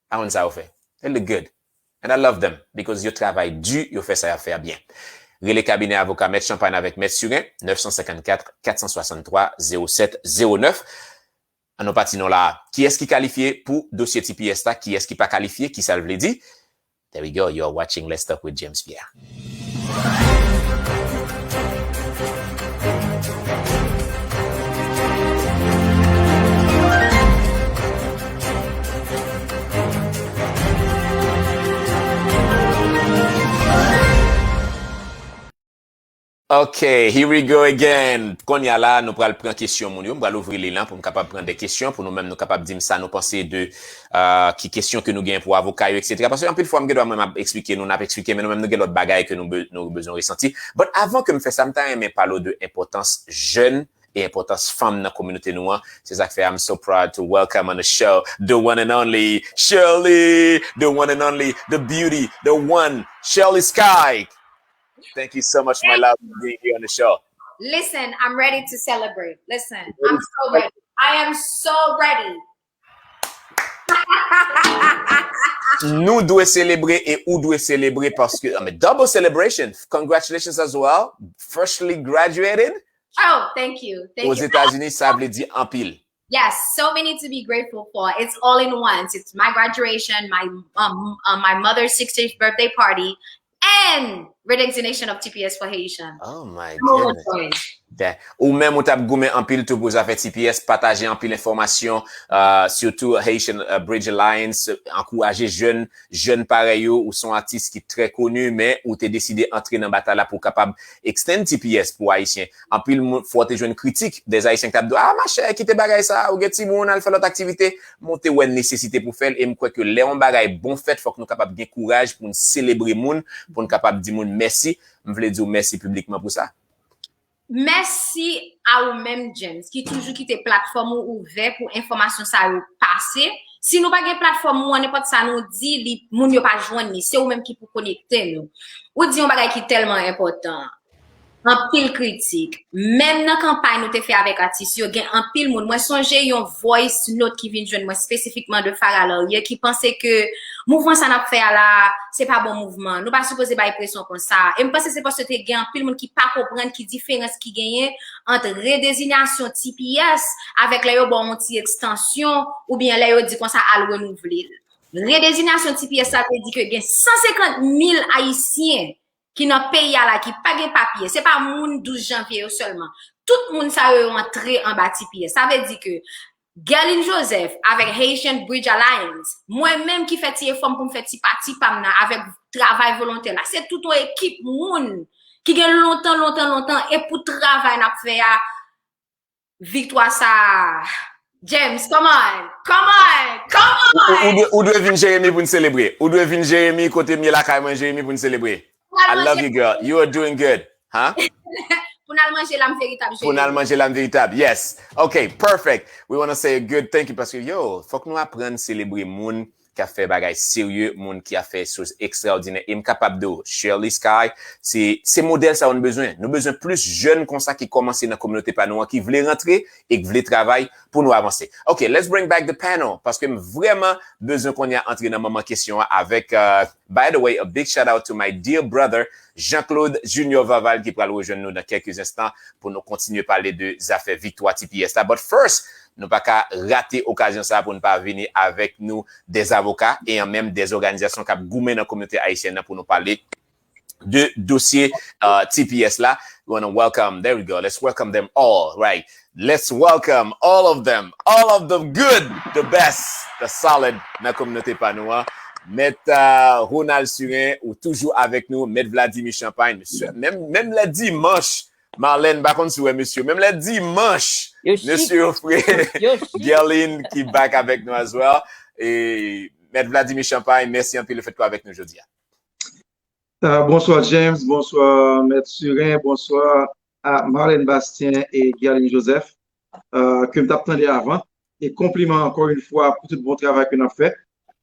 Pa konn sa yo fè. They look good. And I love them because yo travay di, yo fè sa y ap fè a byen. Rele kabinè avoka Mèt Champagne avèk Mèt Surin, nèf san senkannkat, kat san swasanntwa, zewo sèt zewo nèf. Ann nou pati non la. Kiyès ki kalifye pou dosye T P S la? Kiyès ki pa kalifye? Kisa l vle di? There we go. You're watching Let's Talk with James Pierre. Ok, here we go again. Kounye a la, nou pral pran kesyon moun yo. M pral ouvri liy lan pou m kapab pran de kesyon, pou nou menm nou kapab di m sa nou panse de, euh, ki kesyon ke nou gen pou avoka yo, et cetera. Paske anpil fwa, m gen dwa mwen m ap eksplike nou, n ap eksplike, men nou menm nou gen lòt bagay ke nou be-, nou bezwen resanti. But avan ke m fè sa, m ta renmen pale w de enpòtans jèn e enpòtans fanm nan kominote nou an. Se sa k fè I'm so proud to welcome on the show the one and only Shirley, the one and only, the beauty, the one, Shirley Sky. Thank you so much, my love, for being here on the show. Listen, I'm ready to celebrate. Listen, I'm so ready. I am so ready. Nou dwe selebre e ou dwe selebre paske, I mean, double celebration. Congratulations as well. Freshly graduated. Oh, thank you. Thank you. Ozetazini, sa vle di anpil. Yes, so many to be grateful for. It's all in once. It's my graduation, my um, uh, my mother's sixtieth birthday party, and redesignation of T P S for Haitian. Oh my goodness. Ou menm ou t ap goumen anpil tou pou zafè T P S, pataje anpil enfòmasyon, uh, sitou Haitian uh, Bridge Alliance, ankouraje jèn, jèn parèy ou, ou se yon atis ki trè koni, men ou te deside antre nan batay la pou kapab extend T P S pou Ayisyen. Anpil moun, fò w te jwenn kritik, des Ayisyen ki t ap di w, ah, machè, kite bagay sa, ou gen timoun, al fè lòt aktivite. Men w te wè nesesite pou fè l, e m kwè ke lè yon bagay bon fèt, fòk nou kapab gen kouraj pou n selebre moun, pou n kapab di moun mèsi. M vle di w mèsi piblikman pou sa. Mèsi a ou menm, James, ki toujou kite platfòm ou ouvè pou enfòmasyon sa yo pase. Si nou pa gen platfòm ou an, nenpòt sa nou di, li, moun yo pa jwenn li. Se ou menm ki pou konekte nou. Ou di yon bagay ki tèlman enpòtan. Anpil kritik. Menm nan kanpay nou te fè avèk atis yo, gen anpil moun. Mwen sonje yon voice note ki vin jwenn mwen espesifikman de Farah Laurier ki panse ke mouvman sa n ap fè a la, se pa bon mouvman. Nou pa sipoze bay presyon konsa. E m panse se paske te gen anpil moun ki pa konprann ki diferans ki genyen ant redezinyasyon T P S avèk lè yo ba w yon ti ekstansyon oubyen lè yo di konsa al renouvle l. Redezinyasyon T P S sa vle di ke gen san senkant mil Ayisyen ki nan peyi a la ki pa gen papye, se pa moun douz janvye yo sèlman. Tout moun sa yo, yo antre anba T P S. Sa vle di ke Guerline Joseph avèk Haitian Bridge Alliance, mwen menm ki fè ti efò m pou m fè ti pati pa m nan avèk travay volontè la, se tout yon ekip moun ki gen lontan, lontan, lontan, e pou travay n ap fè a, viktwa sa a. James, come on, come on, come on! Ou dwe, ou dwe vin Jeremi pou n selebre. Ou dwe vin Jeremi kote m ye lakay mwen, Jeremi pou n selebre. I love you, girl. You are doing good. Huh? Pou n al manje lam veritab, Jeremi. Pou n al manje lam veritab, yes. Ok, perfect. We wanna say a good thank you paske, yo, fòk nou aprann selebre moun ki ap fè bagay serye, moun ki ap fè soz ekstraòdinè. E m kapab di w, Shirley Sky, se, se modèl sa yo n bezwen. Nou bezwen plis jèn konsa ki kòmanse nan kominote pa nou an, ki vle rantre e ki vle travay pou nou avanse. Ok, let's bring back the panel, paske m vrèman bezwen kounye a antre nan manman kesyon an avèk, uh, by the way, a big shout out to my dear brother, Jean-Claude Junior Vaval, ki pral rejwenn nou nan kèlke enstan pou nou kontinye pale de zafè viktwa T P S la. But first, nou pa ka rate okazyon sa a pou n pa vini avèk nou des avocats e an menm des òganizasyon k ap goumen nan kominote ayisyèn nan pou nou pale de dosye, uh, T P S la. We wanna welcome, there we go, let's welcome them all, right? Let's welcome all of them, all of the good, the best, the solid nan kominote pa nou an. Mèt, uh, Ronald Surin, ou toujou avèk nou, Mèt Vladimir Champagne, mesye, menm, menm lè dimanch, Marlène, m pa konn si w wè mesye, menm lè dimanch, mesye yo fre. Guerline ki back avèk nou as well. E Mèt Vladimir Champagne, mèsi anpil le fèt ke w avèk nou jodi a. Uh, bonswa James, bonswa Mèt Surin, bonswa a Marlène Bastien e Guerline Joseph, uh, ke m t ap tande avan. E konpliman ankò yon fwa pou tout bon travay ke n ap fè.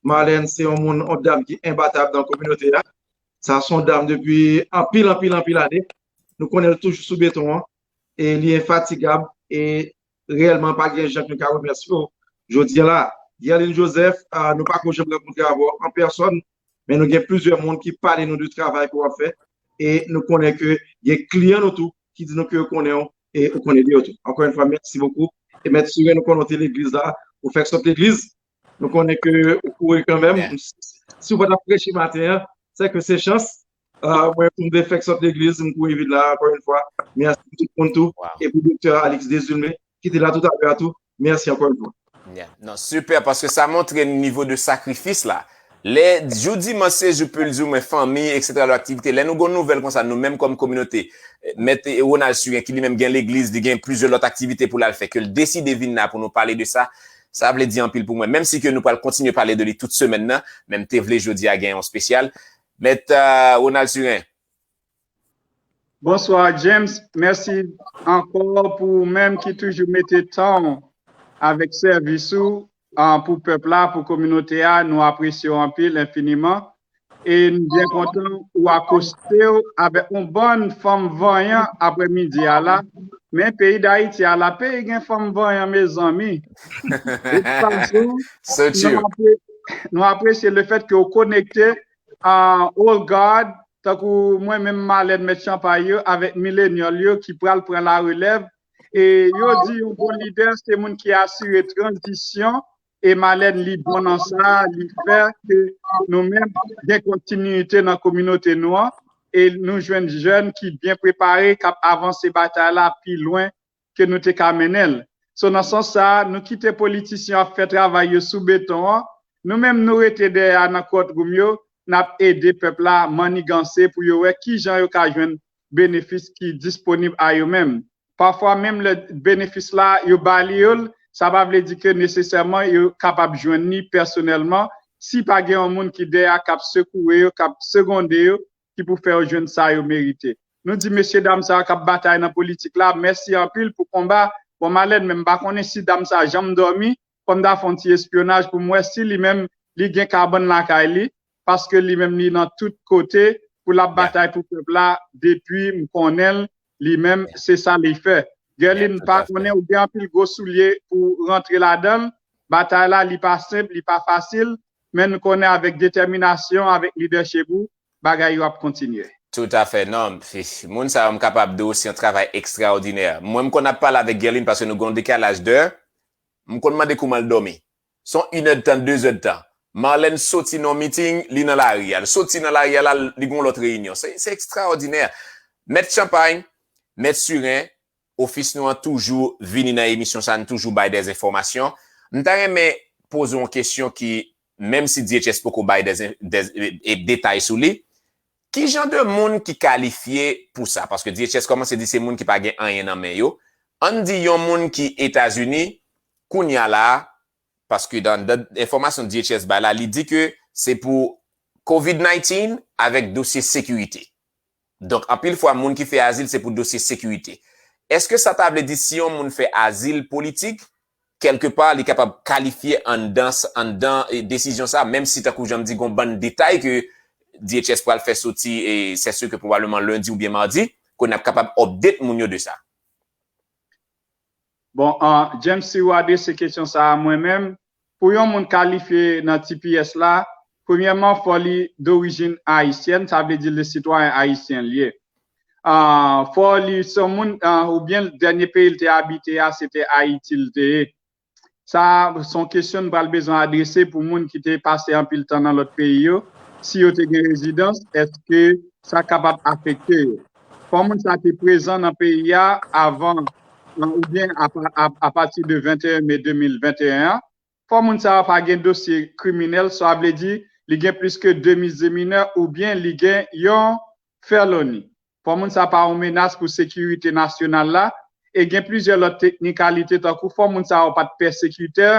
Marlène se yon moun, yon dam ki enbatab nan kominote a. Sa se yon dam depi anpil, anpil, anpil ane. Nou konnen l toujou sou beton an. E li enfatigab. E reyèlman pa gen jan ke nou ka remèsye w. Jodi a la, Guerline Joseph, uh, nou pa ko janm rankontre avè w an pèsòn, men nou gen plizyè moun ki pale nou de travay ke w ap fè. E nou konnen ke gen kliyan nou tou ki di nou ke yo konnen w e ou konnen de yo tou. Encore une fois, merci beaucoup. E Mèt Surin, nou konnen w te legliz la, ou fèk sot legliz. Nou konnen ke ou kouri kanmenm. Si w pa t ap preche maten an, se ke se chans. Uh, mwen, pou m te fèk sot legliz, m kouri vin la, encore une fois. Mèsi pou tout moun tou. E pou Doktè Alix Desulme, ki te la toutalè a tou. Mèsi encore une fois. Yeah. Non, sipè, paske sa montre nivo de sakrifis la. Lè jou dimanch se jou pou l di w, men fanmi, etsetera, lòt aktivite. Lè nou gon nouvèl konsa, nou menm kòm kominote, Mèt Ronald Surin, ki li menm gen legliz, li gen plizyè lòt aktivite pou l al fè, ke l deside vin la pou nou pale de sa, sa vle di anpil pou mwen. Menm si ke nou pral kontinye pale de li tout semèn nan, men m te vle jodi a gen yon espesyal. Mèt, uh, Ronald Surin. Bonswa, James. Mèsi ankò pou ou menm ki toujou mete tan w avèk sèvis ou, ah, pou pèp la, pou kominote a. Nou apresye w anpil, enfiniman. E n byen kontan ou akoste w avèk yon bann fanm vanyan aprèmidi a la. Men peyi Dayiti a la, peyi gen fanm vanyan, mezanmi. De tout fason, nou apre-, nou apresye le fèt ke w konekte, ah, Old Guard, tankou mwen menm, Marlène, Mèt Chanpay yo, avèk Millennial yo ki pral pran larelèv. E yo di yon bon lidè, se moun ki asire tranzisyon. E Marlène, li bon nan sa, li fè ke nou menm gen kontinite nan kominote nou an. E nou jwenn jèn ki byen prepare, k ap avanse batay la pi lwen ke nou te ka mennen l. So, nan sans sa, nou kite politisyen ap fè travay yo sou beton an. Nou menm, nou rete dèyè a nan courtroom yo, n ap ede pèp la maniganse pou yo wè kijan yo ka jwenn benefis ki disponib a yo menm. Pafwa, menm lè benefis la, yo ba li yo l, sa pa vle di ke nesesèman yo kapab jwenn li pèsonèlman. Si pa gen yon moun ki dèyè a k ap sekoure yo, k ap segonde yo, ki pou fè yo jwenn sa yo merite. Nou di mesye dam sa yo k ap batay nan politik la, mèsi anpil pou konba. Bon, Marlène, men m pa konnen si dam sa janm dòmi, fò m ta fè yon ti espyonaj pou m wè si li menm, li gen kabann lakay li, paske li menm, li nan tout kote pou l ap batay pou pèp la, depi m konnen l, li menm, se sa li fè. Guerline, m pa konnen, ou gen anpil gwo soulye pou rantre ladan l. Batay la, li pa senp, li pa fasil, men nou konnen avèk detèminasyon, avèk lidèchip ou, bagay yo ap kontinye. Toutafè, non, fi-, moun sa yo, m kapab di w, se yon travay ekstraòdinè. Mwen, m konn ap pale avèk Guerline paske nou gen yon dekalaj dè. M konn mande kouman l dòmi. Se yon inèdtan, dezèdtan. Marlène soti nan yon meeting, li nan lari a. L soti nan lari a la, li gen yon lòt reyinyon. Se, se ekstraòdinè. Mèt Chanpay, Mèt Siren, ofis nou an toujou vini nan emisyon sa, n toujou bay dè enfòmasyon. M ta renmen poze yon kesyon ki, menm si D H S poko bay dè, dè, e, detay sou li, ki jan de moun ki kalifye pou sa? Paske D H S kòmanse di se moun ki pa gen anyen nan men yo. Ann di yon moun ki Etazini, kounye a la a, paske dan, dan enfòmasyon D H S bay la, li di ke se pou covid nineteen avèk dosye sekirite. Donk, anpil fwa, moun ki fè azil, se pou dosye sekirite. Èske sa ta vle di si yon moun fè azil politik, kèlkepa, li kapab kalifye anndan s-, anndan, e, desizyon sa, menm si, tankou jan m di, gon bann detay ke D H S pral fè soti, e, sè si ke pwobableman lendi oubyen madi, ke n ap kapab update moun yo de sa? Bon, ah, James, si w adrese kesyon sa a mwen menm, pou yon moun kalifye nan T P S la, premyèman, fò li dorijin ayisyèn, sa vle di li sitwayen ayisyen li ye. Ah, fò li se yon moun, ah, oubyen dènye peyi l te abite a, se te Ayiti l te ye. Sa a, se yon kesyon n pral bezwen adrese pou moun ki te pase anpil tan nan lòt peyi yo. Si yo te gen rezidans, èske sa kapab afekte yo? Fò moun sa te prezan nan peyi a avan, oubyen apa-, a, apati de venteyen me de mil venteyen an. Fò moun sa pa gen dosye kriminèl, sa vle di li gen plis ke de misdemeanor oubyen li gen yon felony. Fò moun sa pa yon menas pou sekirite nasyonal la. E gen plizyè lòt teknikalite, tankou fò moun sa yo pa t pèsekitè,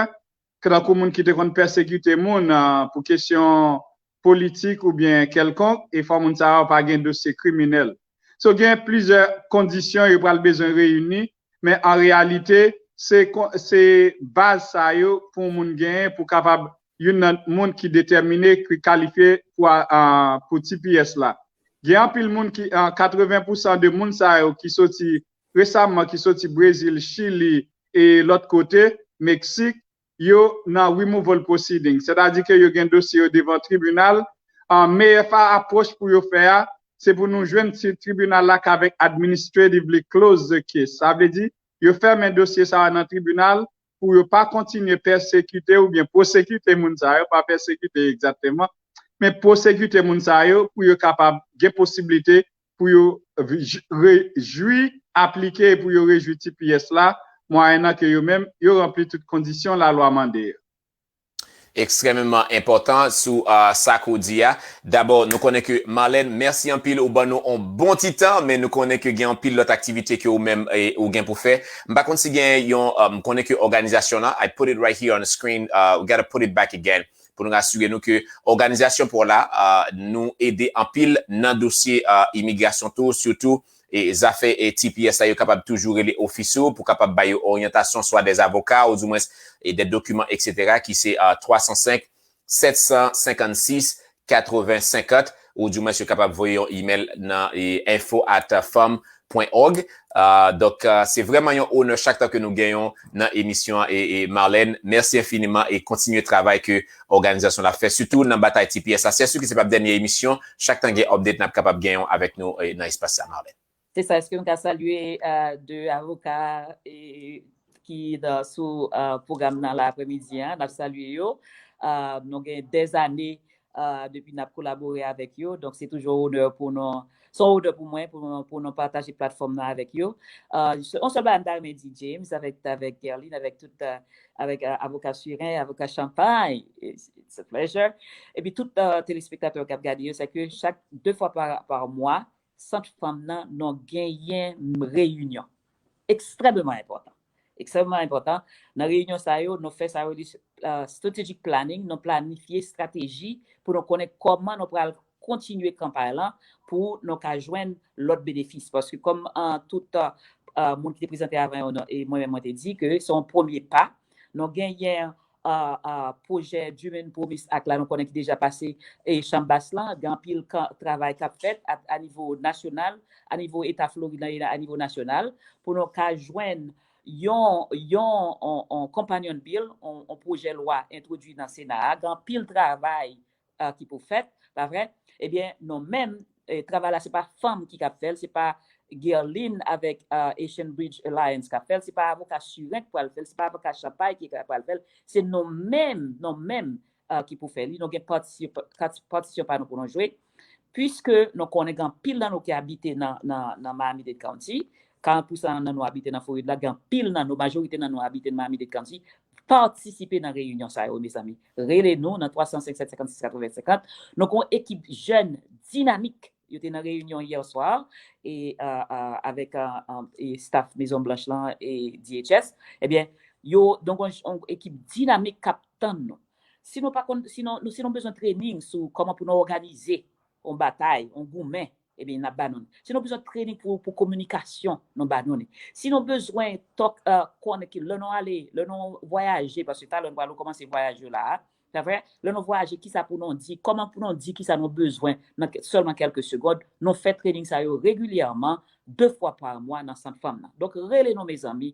tankou moun ki te konn pèsekite moun, ah, pou kesyon politik oubyen kèlkonk, e fò moun sa yo pa gen dosye kriminèl. So, gen plizyè kondisyon yo pral bezwen reyini, men an reyalite, se kon-, se baz sa yo pou yon moun genyen pou kapab youn nan moun ki detèmine, ki kalifye pou a, a, pou T P S la. Gen anpil moun ki, a, katreven pousan de moun sa yo ki soti resaman, ki soti Brezil, Chili e lòt kote, Meksik, yo nan removal proceeding. Sètadi ke yo gen dosye yo devan tribinal. A, meyè fa-, apwòch pou yo fè a, se pou nou jwenn ti tribinal la k avèk administratively close the case. Sa vle di, yo fèmen dosye sa a nan tribinal pou yo pa kontinye pèsekite oubyen pwosekite moun sa yo, pa pèsekite egzakteman, men pwosekite moun sa yo pou yo kapab gen posiblite pou yo j-, re-, jwi, aplike pou yo rejwi T P S la, mwayennan ke yo menm, yo ranpli tout kondisyon lalwa mande yo. Ekstrèmeman enpòtan sou, ah, sa ke w di a. Dabò, nou konnen ke Marlène, mèsi anpil, ou ban nou on bon ti tan, men nou konnen ke gen anpil lòt aktivite ke ou menm, e, ou gen pou fè. M pa konn si gen yon, ah, m konnen ke òganizasyon lan, I put it right here on the screen, ah, we gotta put it back again, pou nou rasire nou ke òganizasyon pa w la, ah, nou ede anpil nan dosye, ah, imigrasyon tou, sitou, e zafè e T P S la, yo kapab toujou rele ofis ou pou kapab ba yo oryantasyon, swa dè avoka ou di mwens e dè dokiman, et cetera, ki se uh, twa san senk, sèt san senkannsis, katreven senkant, ou di mwens yo kapab voye yon email nan e, info at fanm pwen org. Uh, donk, uh, se vrèman yon onè chak tan ke nou genyen nan emisyon e, e Marlène. Mèsi enfiniman e kontinye travay ke òganizasyon la fè, sitou nan batay T P S la. Se si ke se p ap dènye emisyon, chak tan gen update n ap kapab genyen avèk nou e, nan espas sa, Marlène. Se sa, èske nou ka salye uh, de avoka e, ki nan, sou uh, pwogram nan la aprèmidi an? N ap salye yo. Uh, nou gen dèzane uh, depi n ap kolabore avèk yo. Donk, se toujou onè pou nou, se yon onè pou mwen, pou, pou nou pataje platfòm nan avèk yo. Uh, yon sèl bagay m ta renmen di James, avèk, avèk Guerline, avèk tout, uh, avèk uh, avoka Surin, avoka Champagne, it's a pleasure. Epi tout uh, telespektatè k ap gade yo, se ke chak de fwa pa, pa mwa, sant fanm nan, nou genyen reyinyon. Ekstrèmeman enpòtan. Ekstrèmeman enpòtan. Nan reyinyon sa yo, nou fè sa yo di uh, strategic planning, nou planifye estrateji pou nou konnen kman nou pral kontinye kanpay lan pou nou ka jwenn lòt benefis. Paske kòm uh, tout uh, uh, moun ki te prezante avan yo, e mwen menm mwen te di ke se yon premye pa. Nou genyen uh, uh, pwojè Dream and Promise Act la, nou konnen ki deja pase e chanm bas lan, gen anpil travay k ap fèt a, a nivo nasyonal, a nivo eta Florid la, a nivo nasyonal, pou nou ka jwenn yon, yon on, on companion bill, on, on pwojè lwa entwodui nan Sena a, gen anpil travay uh, ki pou fèt, pa vre? Ebyen, nou menm, eh, travay la, se pa fanm ki k ap fè l, se pa Guerline avèk uh, Haitian Bridge Alliance k ap fè l, se pa avoka Surin k pral fè l, se pa avoka Champagne ki pral fè l, se nou menm, nou menm uh, ki pou fè li. Nou gen patisyon pa nou pou nou jwe. Piske nou konnen gen anpil nan nou ki abite nan, nan, nan Miami-Dade County, karant pousan nan nou abite nan Florid la, gen anpil nan nou, majorite nan nou abite nan Miami-Dade County, patisipe nan reyinyon sa yo, mezanmi. Rele nou nan twa san senk, sèt san senkannsis, katreven senkant. Nou gen yon ekip jèn dinamik. Yo te nan reyinyon yè swa e, uh, uh, avèk uh, uh, e staff Mezon Blanch lan e D H S. Ebyen, yo, donk, yon, yon ekip dinamik k ap tann nou. Si nou pa konn, si nou, si nou bezwen training sou kòman pou nou òganize yon batay, yon goumen, ebyen, n ap ba nou. Si nou bezwen training pou, pou kominikasyon, nou ba nou li. Si nou bezwen talk, uh, konnen ki lè nou ale, lè nou vwayaje, paske talè nou pral kòmanse vwayaj yo la, sa vre, lè nou vwayaje, kisa pou nou di, kòman pou nou di kisa nou bezwen nan sèlman kèlke segond, nou fè training sa yo regilyèman, de fwa pa mwa nan sant fanm nan. Donk, rele nou, mezanmi,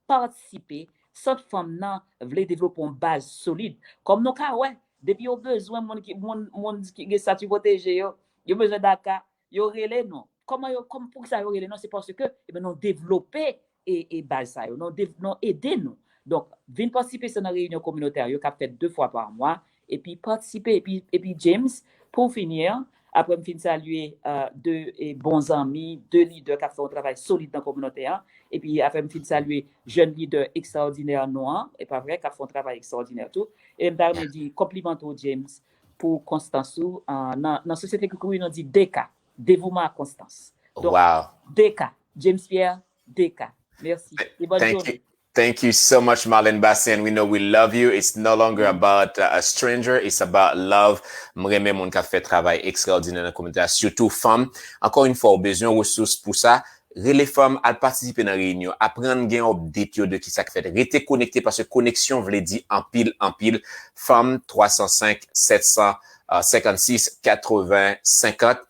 patisipe, sant fanm nan vle devlope yon baz solid. Kòm nou ka wè, depi yo bezwen moun ki, moun, moun ki gen estati pwoteje yo, yo bezwen DACA, yo rele nou. Kòman yo, kòm, poukisa yo rele nou? Se paske, ebyen, nou devlope e, e baz sa yo, nou, dev, nou ede nou. Donk, vin patisipe se nan reyinyon kominotè yo k ap fèt de fwa pa mwa, epi patisipe, epi, epi James, pou fini an, apre m fin salye uh, de e bon zanmi, de lidè k ap fè yon travay solid nan kominote an, epi apre m fin salye jèn lidè ekstraòdinè nou an, e pa vre, k ap fè yon travay ekstraòdinè tou. E m ta renmen di konpliman tou James pou konstans ou uh, nan, nan sosyete koukouy nou di D K, devouman ak konstans. Donk, wow. D K, James Pierre, D K. Merci. E bonne journée. Thank you so much, Marlène Bastien. We know we love you. It's no longer about uh, a stranger. It's about love. M renmen moun k ap fè travay ekstraòdinè nan kominote a, sitou fanm. Ankò yon fwa, ou bezwen resous pou sa. Rele fanm, al patisipe nan reyinyon, aprann gen update yo de kisa k fèt. Rete konekte paske koneksyon vle di anpil, anpil. Fanm, twa san senk, sèt san senkannsis, katreven senkant.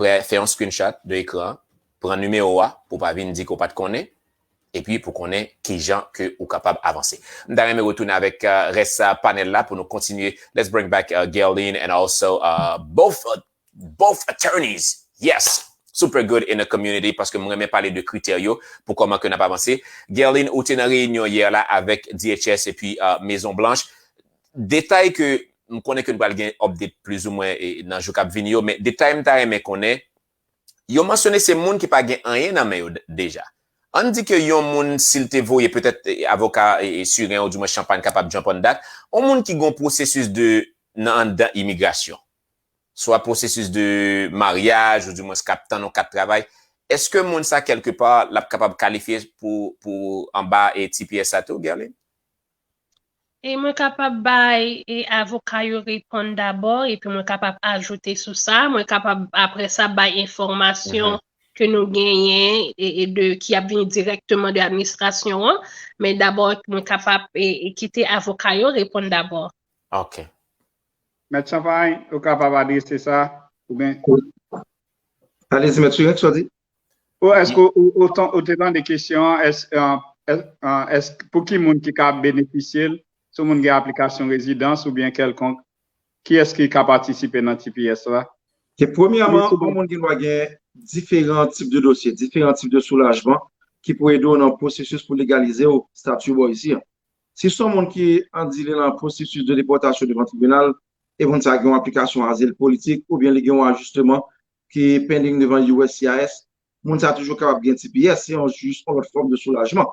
Fè yon screenshot de ekran, pran nimewo a pou w pa vin di ke w pa t konnen, epi pou konnen kijan ke ou kapab avanse. M ta renmen retounen avèk uh, rès uh, panèl la pou nou kontinye. Let's bring back uh, Gerline and also uh, both, uh, both attorneys. Yes, super good in the community paske m renmen pale de kritè yo pou kòman ke n ap avanse. Gerline, ou te nan reyinyon yè la avèk D H S epi uh, Mezon Blanch. Detay ke m konnen ke nou pral gen update plizoumwen nan jou k ap vini yo, men detay m ta renmen konnen, yo mansyone se moun ki pa gen anyen nan men yo deja. Ann di ke yon moun, si l te voye petèt avoka Surin ou dimwen Champagne kapab jump on that, yon moun ki gen yon pwosesis de nan anndan imigrasyon, swa pwosesis de maryaj ou dimwen k ap tann yon kat travay, èske moun sa kèlkepa l ap kapab kalifye pou, pou anba T P S sa tou, Gerline? E mwen kapab bay e avoka yo reponn dabò, epi mwen kapab ajoute sou sa, mwen kapab apre sa bay enfòmasyon ke nou genyen e, e de, ki ap vini dirèkteman de administrasyon an, men dabò mwen kapab e, e kite avoka yo reponn dabò. Ok. Mèt Champagne, ou kapab adrese sa, oubyen Alezi, Mèt Surin, sa w di? Ou èske ou, ou, ou te tande kesyon an, èske, èske pou ki moun ki ka benefisye l, si moun gen aplikasyon rezidans oubyen kèlkonk, kiyès ki ka patisipe nan T P S la? Ke premyèman, yon moun gen dwa gen diferan tip de dosye, diferan tip de soulajman ki pou ede w nan pwosesis pou legalize w stati w bò isi an. Si se yon moun ki andile nan pwosesis de depòtasyon devan tribinal, e moun sa gen yon aplikasyon azil politik oubyen li gen yon ajisteman ki pending devan U S C I S, moun sa toujou kapab gen T P S, se yon jis yon lòt fòm de soulajman.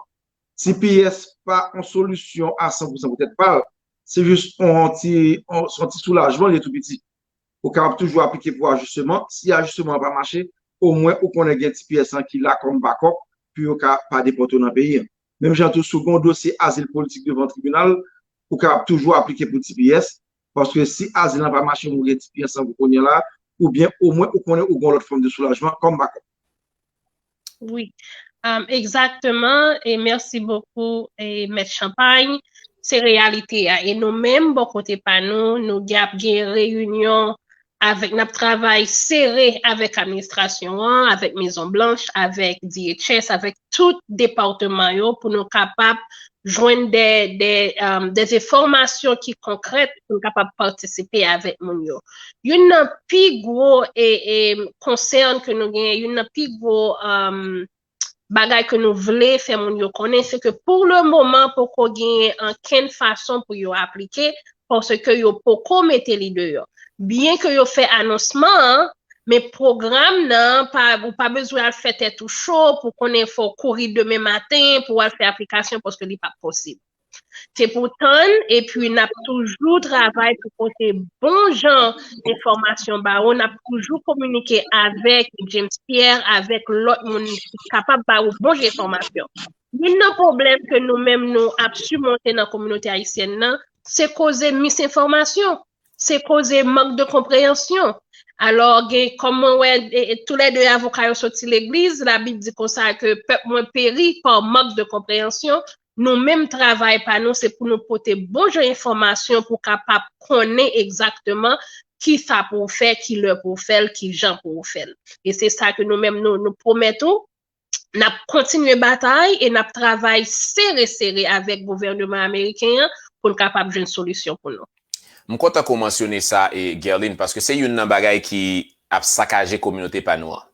T P S pa yon solisyon a san pou san pou tèt pa l, se jis yon ti, yon, se yon ti soulajman li tou piti. Ou kapab toujou aplike pou ajisteman, si ajisteman an pa mache, omwen ou konnen gen T P S lan ki la kòm bakòp pou yo ka pa depòte w nan peyi an. Menm jan tou, si w gen yon dosye azil politik devan tribinal, ou kapab toujou aplike pou T P S, paske si azil lan pa mache, ou gen T P S lan pou kounye a la, oubyen omwen ou konnen ou gen yon lòt fòm de soulajman kòm bakòp. Wi, um, egzakteman, e mèsi bokou, e Mèt Champagne. Se reyalite a. E nou menm, bò kote pa nou, nou gen ap gen reyinyon avèk, n ap travay sere avèk administrasyon an, avèk Mezon Blanch, avèk D H S, avèk tout depatman yo pou nou kapab jwenn de, de, um, de enfòmasyon ki konkrèt pou nou kapab patisipe avèk moun yo. Youn nan pi gwo e, e konsèn ke nou genyen, youn nan pi gwo um, bagay ke nou vle fè moun yo konnen, se ke pou le moman poko genyen ankenn fason pou yo aplike, paske yo poko mete li deyò. Byen ke yo fè anonsman an, men pwogram nan, pa, ou pa bezwen al fè tèt ou cho pou konnen fò w kouri demen maten pou w al fè aplikasyon paske li p ap posib. Se pou tann, epi n ap toujou travay pou pote bon jan enfòmasyon ba ou, n ap toujou kominike avèk James Pierre, avèk lòt moun ki kapab ba ou bon jan enfòmasyon. Youn nan pwoblèm ke nou menm nou ap simonte nan kominote ayisyèn nan, se koze misenfòmasyon, se koze mank de konpreyansyon. Alò, gen, kòm mwen wè, e, e, toulède avoka yo soti legliz, Labib di konsa ke pèp mwen peri pa mank de konpreyansyon, nou menm travay pa nou, se pou nou pote bon jan enfòmasyon pou kapab konnen egzakteman ki sa pou w fè, ki lè pou w fè l, ki jan pou w fè l. E se sa ke nou menm nou, nou pwomèt ou, n ap kontinye batay e n ap travay sere sere avèk gouvènman ameriken an pou n kapab jwenn solisyon pou nou. M kontan ke w mansyone sa, e, Guerline, paske se youn nan bagay ki ap sakaje kominote pa nou an.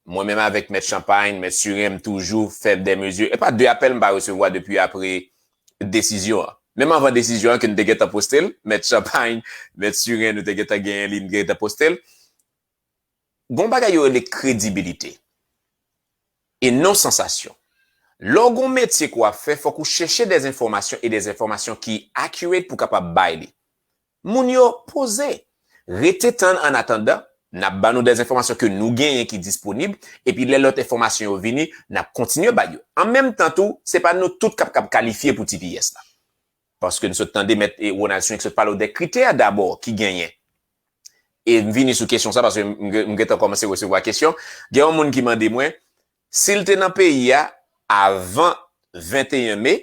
Mwen menm avèk Mèt Champagne, Mèt Surin, m toujou fè de mezi. E pa de apèl m pa resevwa depi apre desizyon an. Menm anvan desizyon an ke n te gentan poste l, Mèt Champagne, Mèt Surin, nou te gentan genyen li, n te gentan poste l. Gon bagay yo rele kredibilite. E non sansasyon. Lè w gon metye ke w ap fè, fòk ou chèche de enfòmasyon e de enfòmasyon ki accurate pou w kapab bay li. Moun yo poze. Rete tann annatandan, n ap ba nou de enfòmasyon ke nou genyen ki disponib, epi lè lòt enfòmasyon yo vini, n ap kontinye bay yo. An menm tan tou, se pa nou tout k ap kab kalifye pou T P S la. Paske n sot tande Mèt, e, Ronald Swing sot pale w de kritè dabò ki genyen. E m vini sou kesyon sa paske m, m, m gentan kòmanse resevwa kesyon. Gen yon moun ki mande mwen, si l te nan peyi a avan venteyen me,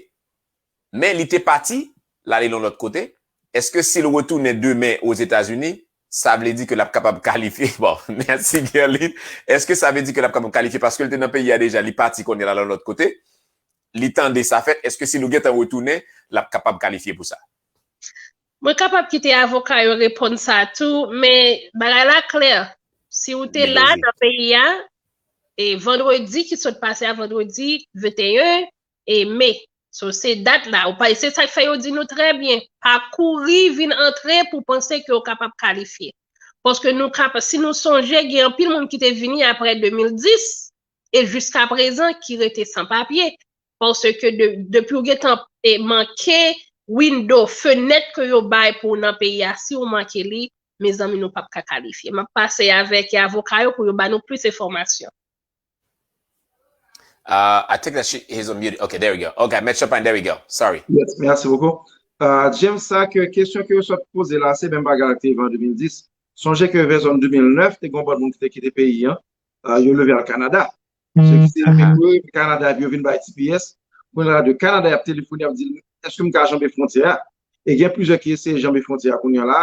men li te pati, l ale yon lòt kote, èske si l retounen demen Ozetazini, sa vle di ke l ap kapab kalifye? Bon, mèsi Guerline. Èske sa vle di ke l ap kapab kalifye paske l te nan peyi a deja, li pati kounye a l al yon lòt kote? Li tande sa fèt, èske si nou gentan retounen, l ap kapab kalifye pou sa? Mwen kapab kite avoka yo reponn sa tou, men bagay la klè. Si w te la nan peyi a, e vandredi ki sot pase a, vandredi venteyen e me. So, se dat la. Ou pa, se sa k fè yo di nou trè byen, pa kouri vin antre pou panse ke w kapab kalifye. Paske nou kapab, si nou sonje, gen anpil moun ki te vini apre de mil dis e jiska prezan ki rete san papye. Paske de, depi w gentan, e, manke window, fenèt ke yo bay pou w nan peyi a, si w manke li, mezanmi, nou p ap ka kalifye. M ap pase avèk avoka yo pou yo ba nou plis enfòmasyon. Uh, I think that she is on mute. Okay, there we go. Okay, Mèt Champagne, there we go. Sorry. Yes, merci beaucoup. Uh, James, sa ke kesyon ke yo sot poze la, se menm bagay la ki te rive an de mil dis. Sonje ke vè zòn de mil nèf, te gen yon bann moun ki te kite peyi an. euh, yo leve al Kanada. Se ki se yo te kouri Kanada epi yo vin bay T P S. Kounye a la de Kanada y ap telefone, y ap di l, èske m ka janbe fwontyè a? E gen plizyè ki eseye janbe fwontyè a kounye a la,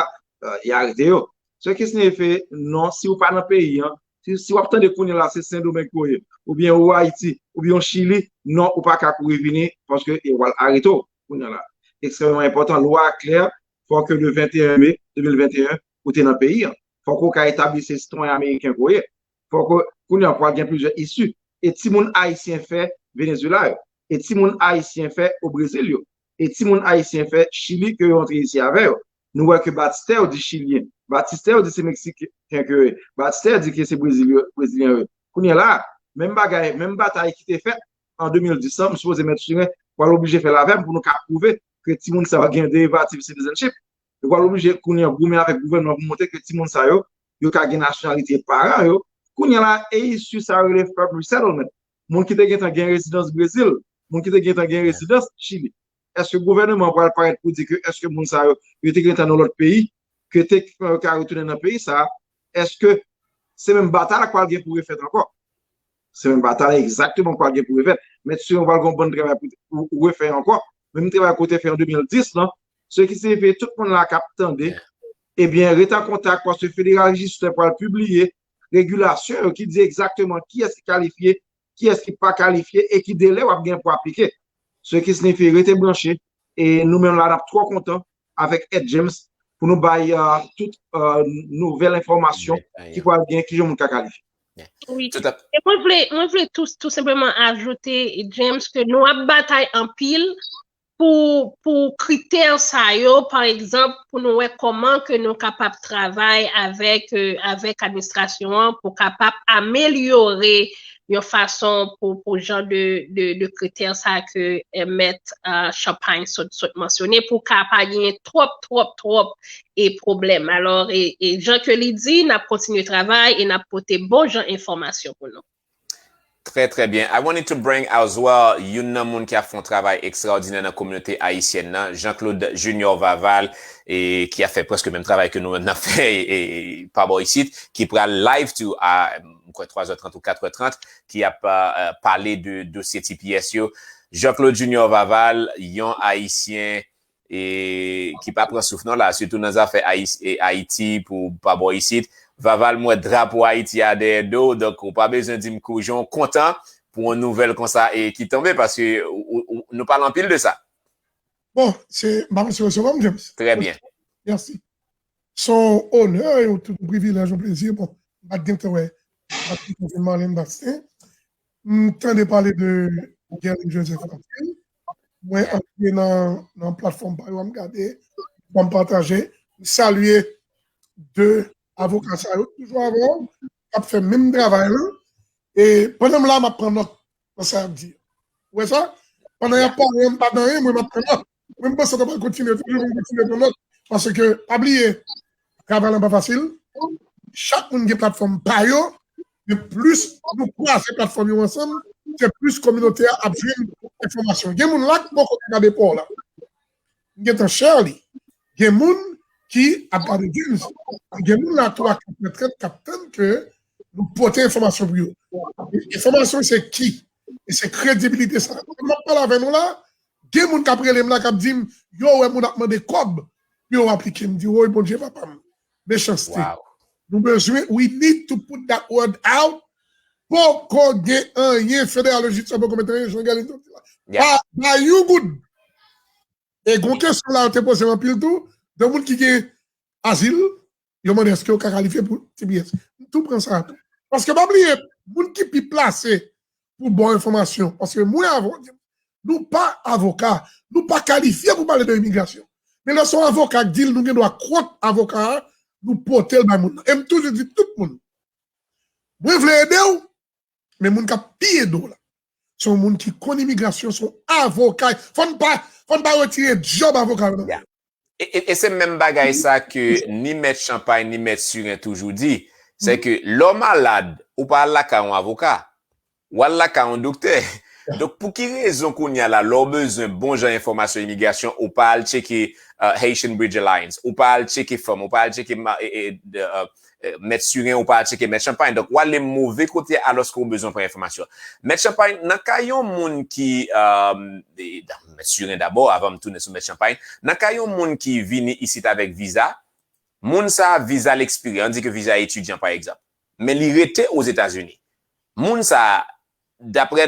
euh, y arete yo. Se ki siyifi non, si w pa nan peyi an, si, si w ap tande kounye a la se Sendomeng ou ye, oubyen ou Ayiti, oubyen ou Chili, non, ou pa ka kouri vini paske yo pral arete w kounye a la. Ekstrèmeman enpòtan, lwa a klè, fò ke le venteyen me de mil venteyen ou te nan peyi an. Fò ke w ka etabli se sitwayen ameriken ke w ye. Fò ke, kounye a pral gen plizyè isi. E timoun ayisyen fè Venezuela yo. E timoun ayisyen fè o Brezil yo. E timoun ayisyen fè Chili ke yo antre isi avè yo. Nou wè ke Batistè yo di chilyen. Batistè yo di se meksiken ke yo ye. Batistè yo di ke se brezilyen, brezilyen yo ye. Kounye a la, menm bagay, menm batay ki te fèt an de mil dis lan, m sipoze Mèt Siren pral oblije fè l avè m pou nou ka pwouve ke timoun sa yo gen derivative citizenship. Yo pral oblije kounye a goumen avèk gouvènman pou montre ke timoun sa yo, yo ka gen nasyonalite paran yo. Kounye a la, e isi sa yo rele refugee resettlement. Moun ki te gentan gen rezidans Brezil, moun ki te gentan gen rezidans Chili. Èske gouvènman an pral parèt pou di ke èske moun sa yo, yo te gentan nan lòt peyi, ke te, euh, ka retounen nan peyi sa a, èske se menm batay la k pral gen pou refèt ankò? Se menm batay la egzakteman k pral gen pou refèt. Mèt Siren pral gen yon bann travay pou, pou, pou refè ankò. Menm travay ke w te fè an de mil dis lan, se ki siyifi tout moun la k ap tande, ebyen, ret an kontak paske Federal Register pral pibliye regilasyon yo ki di egzakteman kiyès ki kalifye, kiyès ki pa kalifye e ki delè w ap gen pou aplike. Se ki siyifi rete branche e nou menm la n ap twò kontan avèk Ed James pou nou bay, euh, tout, euh, nouvèl enfòmasyon ki pral gen, kijan moun ka kalifye. Wi. E mwen vle, mwen vle tou, tou senpleman ajoute, James, ke nou ap batay anpil pou, pou kritè sa yo, pa egzanp, pou nou wè kòman ke nou kapab travay avèk, euh, avèk administrasyon an pou kapab amelyore yon fason pou, pou jan de, de, de kritè sa ke, euh, Mèt, euh, Champagne sot, sot mansyone, pou ka pa genyen twòp, twòp, twòp e pwoblèm. Alò, e, e jan ke li di, n ap kontinye travay e n ap pote bon jan enfòmasyon pou nou. Trè, trè byen. I wanted to bring as well youn nan moun ki ap fè yon travay ekstraòdinè nan kominote ayisyèn nan, Jean Claude Junior Vaval, e ki ap fè prèske menm travay ke nou menm n ap fè e, e, pa bò isit, ki pral live tou a, m kwè, twa zè trant ou kat è trant, ki ap, euh, pale de dosye T P S yo. Jean Claude Junior Vaval, yon Ayisyen e ki pa pran souf non la, sitou nan zafè Ayiti pou pa bò isit. Vaval, m wè drapo Ayiti a dèyè do w, donk ou pa bezwen di m koujon kontan pou yon nouvèl konsa e ki tonbe, paske nou pale anpil de sa. Bon, se, m pa panse resevwa m, James. Trè byen. Mèsi. Se yon onè, yon tout privilèj, yon plezi. Bon, m pa t gentan wè, m pa t gentan vin Marlene Bastien. M tande pale de Guerlin Joseph anpil. Mwen antre nan, nan platfòm pa yo, m gade, m pataje. M salye de avoka sa yo, toujou avè w, k ap fè menm travay lan. E pandan m la, m ap pran nòt nan sa y ap di. Ou wè sa? Pandan y ap pale, m pa nan anyen, mwen m ap pran nòt. Mwen m panse nou pral kontinye toujou, mwen kontinye pran nòt. Paske, pa bliye, travay lan pa fasil. Chak moun gen platfòm pa yo, men plis nou kwaze platfòm yo ansanm, se plis kominote a ap jwenn enfòmasyon. Gen moun la ki poko te gade pa w la. M gentan share li. Gen moun ki ap gade James. Gen moun la tou ak kat è trant k ap tann ke nou pote enfòmasyon pou yo. Enfòmasyon se ki? E se kredibilite sa. Lè m ap pale avè nou la, gen moun k ap rele m la, k ap di m, yo wè moun ap mande kòb pou yo aplike. M di, woy, Bondye papa m. Mechanste. Nou bezwen, we need to put that word out. Poko gen anyen, Federal Register poko mete anyen, Jean Guerlin di la. Ba, ba you good. E gon kesyon la, yo te poze m anpil tou, de moun ki gen azil, yo mande èske yo ka kalifye pou T P S. M tou pran sa tou. Paske pa bliye, moun ki pi plase pou ba w enfòmasyon, paske mwen avè w, nou pa avoka, nou pa kalifye pou pale de imigrasyon. Men lè se yon avoka k di l nou gen dwa kont avoka a, nou pote l bay moun nan. E m toujou di tout moun, mwen vle ede w, men moun k ap pi ede w la, se yon moun ki konn imigrasyon, se yon avoka. Fò n pa, fò n pa retire djòb avoka yo nan men yo. E, e, e se menm bagay sa ke ni Mèt Champagne, ni Mèt Siren toujou di. Se ke lè w malad, ou pa al lakay yon avoka. W al lakay yon doktè. Donk, pou ki rezon kounye a la, lè w bezwen bon jan enfòmasyon imigrasyon, ou pa al tcheke, euh, Haitian Bridge Alliance, ou pa al tcheke fanm, ou pa al tcheke ma- e- e- de, euh, Mèt Siren, ou pa al tcheke Mèt Chanpay. Donk, w ale move kote a alòske ou bezwen pran enfòmasyon. Mèt Chanpay, nan ka yon moun ki, Mèt Siren dabò, avan m tounen sou Mèt Chanpay, nan ka yon moun ki vini isit avèk viza, moun sa a, viza l ekspire, ann di ke viza etidyan, pa egzanp, men li rete Ozetazini. Moun sa a, daprè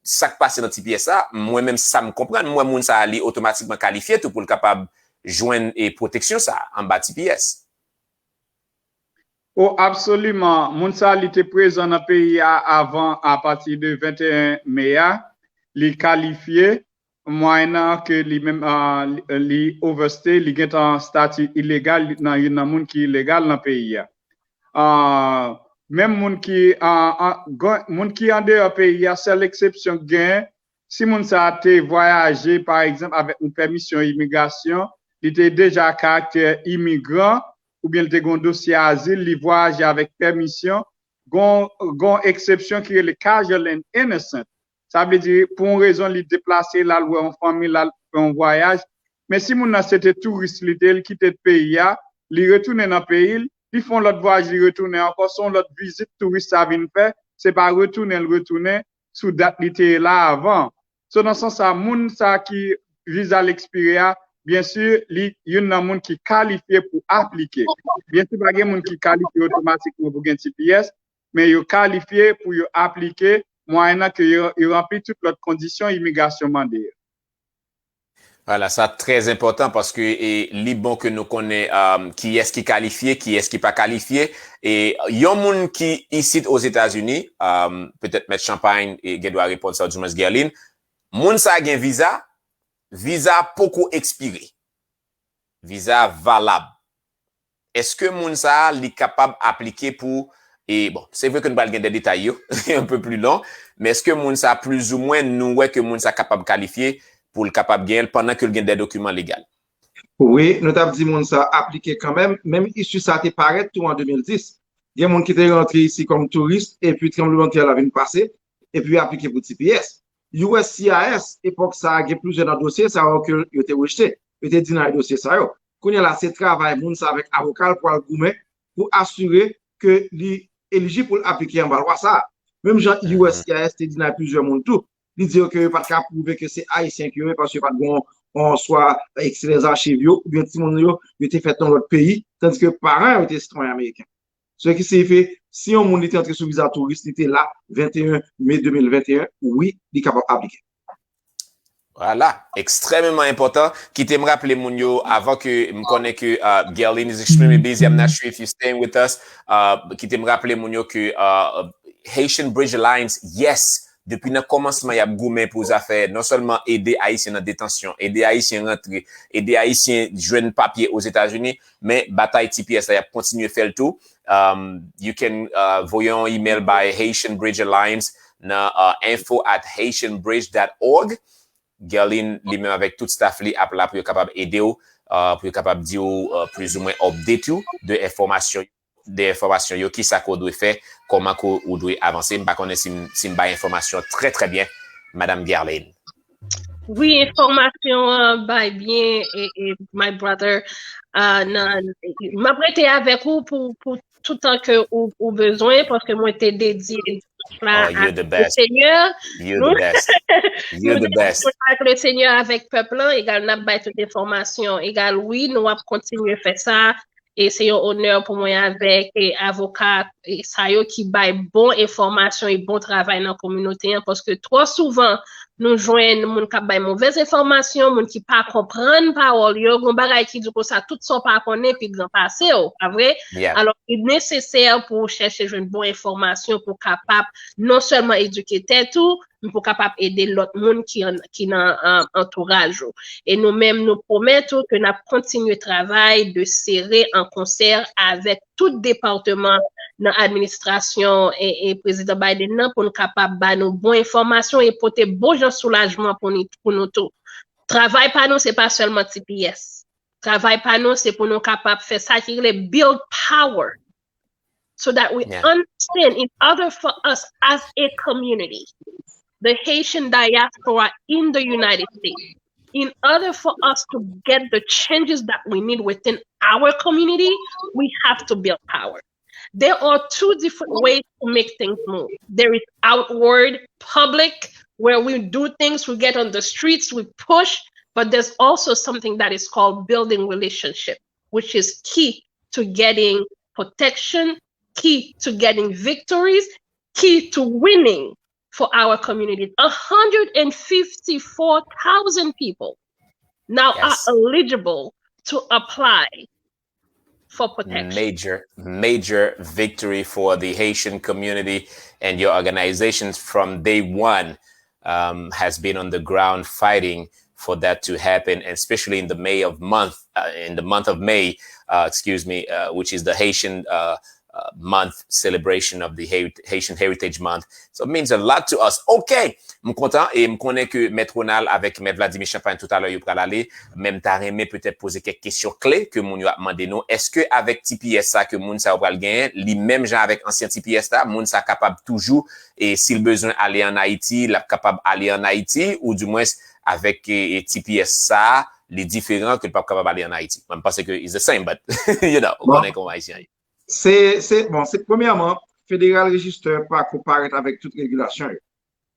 sa k pase nan T P S la, mwen menm sa m konprann, m wè moun sa a, li otomatikman kalifye tou pou l kapab jwenn e pwoteksyon sa a anba T P S. O, absoliman. Moun sa a, li te prezan nan peyi a avan, apati de venteyen me a, li kalifye, mwayennan ke li menm, ah, li, li overstay, li gentan stati ilegal, li nan youn nan moun ki ilegal nan peyi a. Ah, menm moun ki, ah, ah, gon- moun ki andeyò peyi a, sèl eksepsyon k genyen, si moun sa a te vwayaje, pa egzanp, avèk yon pèmisyon imigrasyon, li te deja karaktè imigran, oubyen li te gen yon dosye azil, li vwayaje avèk pèmisyon, gon, gon eksepsyon ki rele casual and innocent. Sa vle di, pou yon rezon, li deplase, l al wè yon fanmi, l al fè yon vwayaj. Men si moun nan se te touris li te, li kite peyi a, li retounen nan peyi l, li fè yon lòt vwayaj, li retounen ankò, se yon lòt vizit touris sa vin fè, se pa retounen l retounen sou dat li te ye la avan. So, nan sans sa, moun sa ki viza l ekspire a, byen si, li youn nan moun ki kalifye pou aplike. Byen si, pa gen moun ki kalifye otomatikman pou gen T P S, men yo kalifye pou yo aplike, mwayennan ke yo, yo ranpli tout lòt kondisyon imigrasyon mande yo. Vwala, sa trè enpòtan paske e, li bon ke nou konnen um, kiyès ki kalifye, kiyès ki pa kalifye. E yon moun ki isit Ozetazini, um, petèt Mèt Champagne e, gen dwa reponn sa, oudimwens Guerline, moun sa a gen viza, viza a poko ekspire. Viza a valab. Èske moun sa a, li kapab aplike pou, e bon, se vre ke nou pral gen de detay yo, un peu plus long, men èske moun sa a, plizoumwen, nou wè ke moun sa a kapab kalifye pou l kapab genyen l pandan ke l gen de dokiman legal? Wi, nou t ap di moun sa a aplike kanmenm, menm issue sa a te parèt tou an de mil dis. Gen moun ki te rantre isi kòm touris, epi tranblemanntè la vin pase, epi yo aplike pou T P S. U S C I S, epòk sa a, gen plizyè nan dosye sa yo ke yo te rejte. Yo te deny dosye sa yo. Kounye a la, se travay moun sa avèk avoka l pou al goumen pou asire ke li elijib pou l aplike anba lwa sa a. Menm jan U S C I S te deny plizyè moun tou. Li di yo ke yo pa t ka pwouve ke se Ayisyen ke yo ye paske yo pa t gen yon swa ekstrè zachiv yo oubyen timoun yo, yo te fèt nan lòt peyi, tandike paran yo te sitwayen ameriken. Sa ki siyifi, si yon moun li te antre sou viza touris, li te la venteyen me de mil venteyen, wi, li kapab aplike. Vwala, ekstrèmeman enpòtan. Kite m raple moun yo, avan ke m konnen ke uh, Guerline is extremely busy, I'm not sure if you're staying with us. Uh, kite m raple moun yo ke uh, Haitian Bridge Alliance, yes, depi nan kòmansman y ap goumen pou zafè non sèlman ede Ayisyen nan detansyon, ede Ayisyen rantre, ede Ayisyen jwenn papye Ozetazini, men batay T P S la y ap kontinye fè l tou. Um, you can uh, voye yon email by Haitian Bridge Alliance nan uh, info at haitian bridge dot org. Guerline li menm avèk tout staff li ap la pou yo kapab ede w, uh, pou yo kapab di w uh, plizoumwen update ou de enfòmasyon de enfòmasyon yo, kisa ke w dwe fè, kòman ke w dwe avanse. M pa konnen si m, si m bay enfòmasyon trè trè byen, Madam Guerline. Wi, enfòmasyon an bay byen, e, e, my brother. Uh, nan, m ap rete avèk ou pou, pou toutan ke ou, ou bezwen, paske mwen te dedye la oh, you're the best. You're the best. You're the best. Ak le Senyè, avèk pèp lan, egal n ap bay tout enfòmasyon. Egal, wi, nou ap kontinye fè sa. E se yon onè pou mwen avèk e, avoka e, sa yo ki bay bon enfòmasyon e bon travay nan kominote an, paske twò souvan nou jwenn moun k ap bay movèz enfòmasyon, moun ki pa konprann pawòl yo, gon bagay ki di konsa, tout sa w pa konnen pi gran pase w, pa vre? Alò, li nesesè pou w chèche jwenn bon enfòmasyon pou w kapab non sèlman edike tèt ou, men pou w kapab ede lòt moun ki, an, ki nan an, antouraj ou. E nou menm, nou pwomèt ou ke n ap kontinye travay de sere an konsè avèk tout depatman nan administrasyon e, e Prezidan Biden nan pou n kapab ba nou bon enfòmasyon e pote bon jan soulajman pou nou, pou nou tou. Travay pa nou, se pa sèlman T P S. Travay pa nou, se pou nou kapab fè sa ki rele build power. So that we understand, in order for us as a community, the Haitian diaspora in the United States, in order for us to get the changes that we need within our community, we have to build power. There are two different ways to make things move. There is outward, public, where we do things, we get on the streets, we push, but there's also something that is called building relationship, which is key to getting protection, key to getting victories, key to winning for our community. one hundred fifty-four thousand people now are Yes. eligible to apply for protection. Major, major victory for the Haitian community and your organizations from day one um, has been on the ground fighting for that to happen, and especially in the May of month, uh, in the month of May, uh, excuse me, uh, which is the Haitian uh, uh, month celebration of the Heri- Haitian Heritage Month. So it means a lot to us. Ok, m kontan e m konnen ke Mèt Ronald avèk Mèt Vladimir Champagne toutalè yo pral ale, men m ta renmen petèt poze kèk kesyon kle ke moun yo ap mande nou. Èske avèk T P S sa ke moun sa yo pral genyen, li menm jan avèk ansyen T P S la, moun sa kapab toujou, e si l bezwen ale ann Ayiti, l ap kapab ale ann Ayiti, ou dimwens avèk e, e, T P S sa, li diferan ke l p ap kapab ale ann Ayiti. Mwen, m panse ke it's the same, but you know, ou Bon. Konnen kòman Ayisyen ye. Se, se, bon, se premyèman, Federal Register pa ko parèt avèk tout regilasyon yo.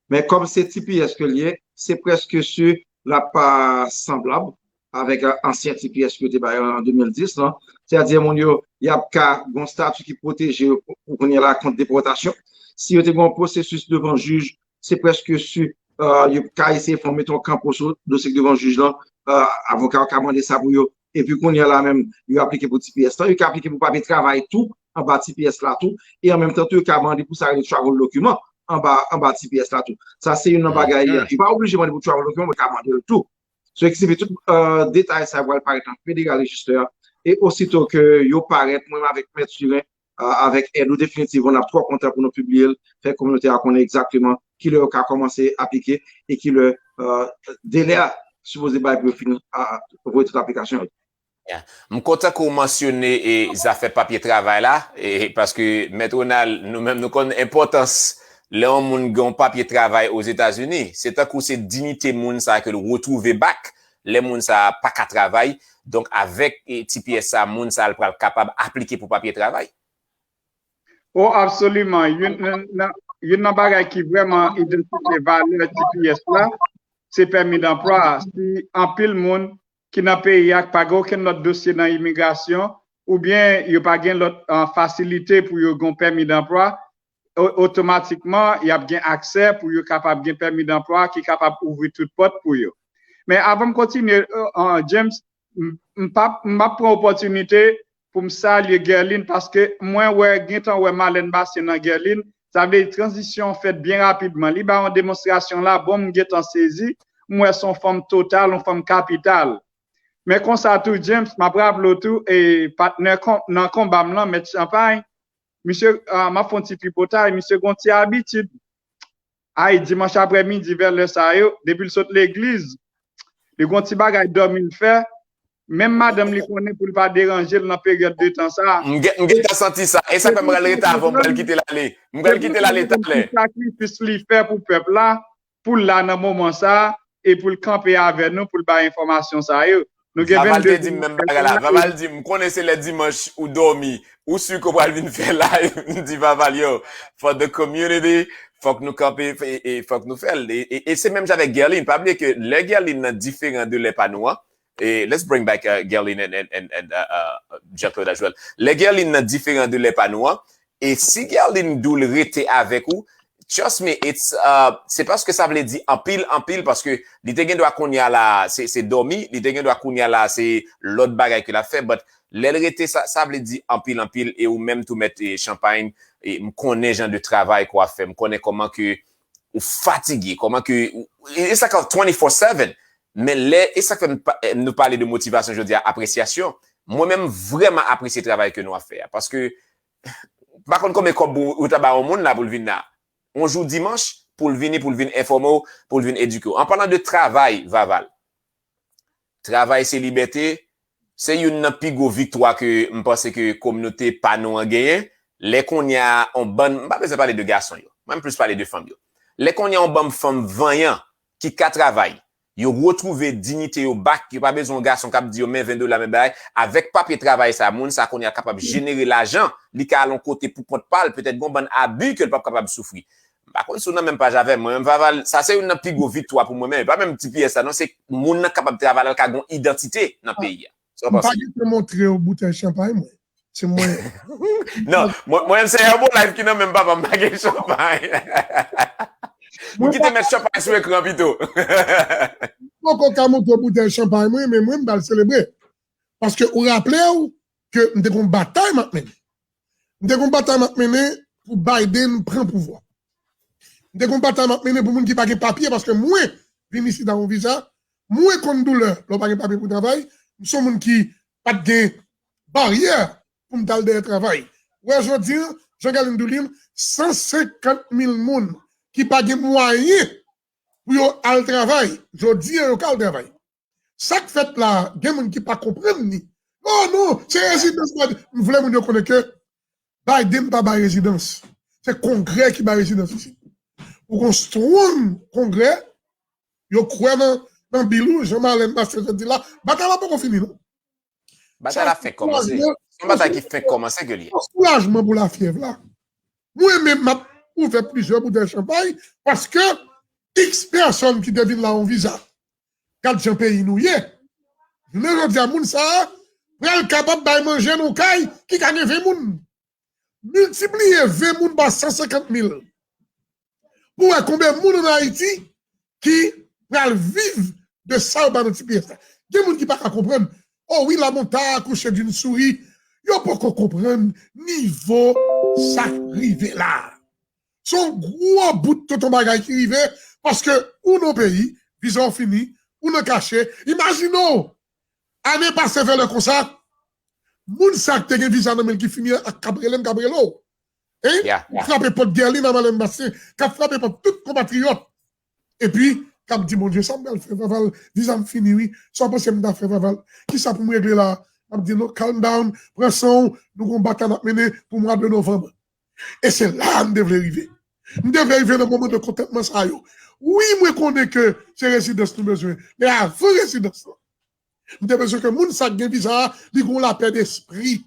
Men kòm se T P S ke l ye, se prèske si l ap pa sanblab avèk ansyen T P S ke yo te bay an de mil dis lan. Sètadi moun yo, y ap ka gen yon stati ki pwoteje yo pou kounye a la kont depòtasyon. Si yo te gen yon pwosesis devan jij, se prèske si uh, yo ka eseye fè yon mete yon kanpo sou dosye devan jij lan. Uh, avoka yo ka mande sa pou yo. Epi kounye a la menm, yo aplike pou T P S lan, yo ka aplike pou papye travay tou, anba T P S la tou, e an menm tan tou, yo ka mande pou sa rele travel document anba, anba T P S la tou. Sa se youn nan bagay, yo pa oblije mande pou travel document, men yo ka mande l tou. So, eksplike tout uh, detay sa yo pral parèt nan Federal Register a. E osito ke yo parèt, mwen menm avèk Mèt Surin, uh, avèk èd ou definitivman, n ap twò kontan pou nou pibliye l, fè kominote a konnen egzakteman kilè yo ka kòmanse aplike e kilè uh, delè a sipoze bay pou yo fin uh, voye tout aplikasyon yo. Yeah. M kontan ke w mansyone e, zafè papye travay la, e, paske Mèt Ronald, nou menm nou konn enpòtans lè yon moun gen yon papye travay Ozetazini. Se tankou se diyite moun sa ke l retwouve back lè moun sa pa ka travay. Donk, avèk e, T P S sa, moun sa l pral kapab aplike pou papye travay. Oh, absoliman. Youn nan, nan, youn nan bagay ki vrèman idantifye valè T P S la, se pèmi danplwa. Si anpil moun ki nan peyi a ki pa gen okenn lòt dosye nan imigrasyon, oubyen yo pa gen lòt uh, fasilite pou yo gen pèmi danplwa, otomatikman, y ap gen aksè pou yo kapab gen pèmi danplwa ki kapab ouvri tout pòt pou yo. Men avan m kontinye, uh, uh, James, m ap pran opòtinite pou m salye Guerline paske mwen wè gentan wè Marlène Bastien nan Guerline, sa vle di tranzisyon an fèt byen rapidman. Li bay yon demonstrasyon la, bon m gentan sezi, m wè se yon fanm total, yon fanm kapital. Men konsa tou James, m ap raple w tou, e patnè nan konba m lan, Mèt Champagne, misye, uh, m ap fè yon ti tripotay, misye gen yon ti abitid. Ay, dimanch aprèmidi, vè lè sa yo, depi l sot legliz, li gon ti bagay dòmi l fè. Menm madanm li konnen pou l pa deranje l nan peryòd de tan sa a. M gentan santi sa. E sa fè m pral rete avan, m pral kite l ale. M pral kite l ale talè. Sakrifis li fè pou pèp la, pou l la nan moman sa a, e pou l kanpe avè nou, pou l bay enfòmasyon sa yo. Nou gen Vaval te di m menm bagay la. Vaval di m, m konnen se lè dimanch ou dòmi, ou si ke w pral vin fè live. M di Vaval, yo, for the community, fòk nou kanpe, e, e fòk nou fè l. E, e, e se menm jan avèk Guerline. Pa bliye ke lè Guerline nan diferan de lè pa nou an, e let's bring back uh, Guerline and, and, and, and uh, uh, Jean-Claude as well. Lè Guerline nan diferan de lè pa nou an, e si Guerline di w l rete avèk ou, trust me, it's, uh, se paske sa vle di anpil, anpil, paske li te gen dwa kounye a la, se, se dòmi, li te gen dwa kounye a la, se lòt bagay ke l ap fè, but lè l rete, sa, sa vle di anpil, anpil, e ou menm tou Mèt e Champagne, e m konnen jan de travay ke w ap fè, m konnen kòman ke ou fatige, kòman ke, e sa ka twenty-four seven, men lè, e sa fè nou pale de motivasyon jodi a, apresyasyon, mwen menm vrèman apresye travay ke nou ap fè a, paske m pa konn konbyen kòb ou ta ba yon moun la pou l vin la. Yon jou dimanch, pou l vini, pou l vin enfòme w, pou l vin edike w. An palan de travay, Vaval, travay se libète, se youn nan pi gwo viktwa ke m panse ke kominote pa nou an genyen. Lè kounye a yon bann, m pa bezwen pale de gason yo, mwen m plis pale de fanm yo. Lè kounye a yon bann fanm vanyan ki ka travay, Yo retwouve diyite yo back, yo pa bezwen yon gason k ap di yo men ven dola, men bagay. Avèk papye travay sa, moun sa kounye a kapab jenere lajan, li ka al yon kote pou kont pa l, petèt gen yon bann abi ke l p ap kapab soufri. M pa konn si w nan menm paj avè m, mwen menm Vaval, sa se youn nan pi gwo viktwa pou mwen menm. E pa menm T P S la non, se moun nan kapab travay la, l ka gen yon idantite nan peyi a. Sa w panse? M pa gentan montre w boutèy chanpay mwen. Se mwen. Non, mwen, mwen menm se Herbalife ki nan men m, papa, m pa gen chanpay. M kite mèt chanpay sou ekran pito. M poko ka montre w boutèy chanpay mwen, men mwen m pral selebre. Paske ou raple w ke m te gon batay m ap mennen. M te gon batay m ap mennen pou Biden pran pouvwa. M te gon batay m ap mennen pou moun ki pa gen papye, paske mwen vin isit a yon viza, mwen konn doulè lè w pa gen papye pou travay, m se yon moun ki pa t gen baryè pou m t al dèyè travay. Ou wè jodi a, Jean Galin Doulin, san senkant mil moun ki pa gen mwayen pou yo al travay, jodi a yo ka al travay. Sa k fèt la, gen moun ki pa konprann li. Oh non, se rezidans Biden. M vle moun yo konnen ke Biden pa bay rezidans. Se Kongrè ki bay rezidans isit. Ou gon strong Kongrè, yo kwè nan, nan bil ou, jan Marlène Bastien te di la, batay la poko fini non. Batay la fenk kòmanse. Se yon batay ki fenk kòmanse ke li ye. Soulajman pou lafyèv la. Mwen menm m ap ouvè plizyè boutèy chanpay paske x pèsòn ki te vin la yon viza. Gad jan peyi nou ye. Jounen jodi a moun sa a pral kapab bay manje nan yon kay ki ka gen ven moun. Miltipliye ven moun pa san senkant mil pou wè konbyen moun ann Ayiti ki pral viv de sa yo ba nan T P S la. Gen moun ki pa ka konprann. Oh wi, la montagne accouche d'une souris. Yo poko konprann nivo sa k rive la. Se yon gwo bout tonton bagay ki rive paske ou nan peyi, viza w fini, ou nan kache. Imajine w, ane pase vèlè konsa, moun sa k te gen viza nan men l ki fini an k ap rele m, k ap rele w. Hein? K ap frape pòt Guerline a Marlène Bastien, k ap frape pòt tout konpatriyòt. Epi, k ap di, Bondye, sa m pral fè, Vaval, viza m fini, wi. Sa w panse m ta fè, Vaval? Kisa pou m regle la? M ap di, non, calm down, pran san w, nou gon batay n ap mennen pou mwa de novanm. E se la a m te vle rive. M te vle rive nan moman de kontantman sa yo. Wi, mwen konnen ke se rezidans nou bezwen, men avan rezidans lan, m te bezwen ke moun sa k gen viza a, li gon lapè despri.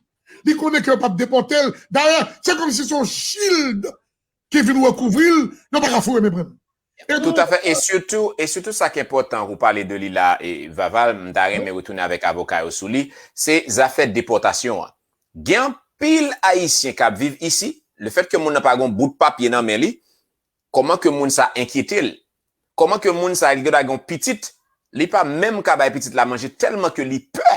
Li konnen ke yo p ap depòte l. Dayè, se kòmsi se yon shield ki vin rekouvri l, yo pa ka foure men pran l. Toutafè. E sitou, e sitou sa k enpòtan ou pale de li la, e, Vaval, m ta renmen retounen avèk avoka yo sou li, se zafè depòtasyon an. Gen anpil Ayisyen k ap viv isi, lefètke moun nan pa gen yon bout papye nan men li, kòman ke moun sa enkyete l? Kòman ke moun sa ki gen dwa gen yon pitit, li pa menm ka bay pitit la manje tèlman ke li pè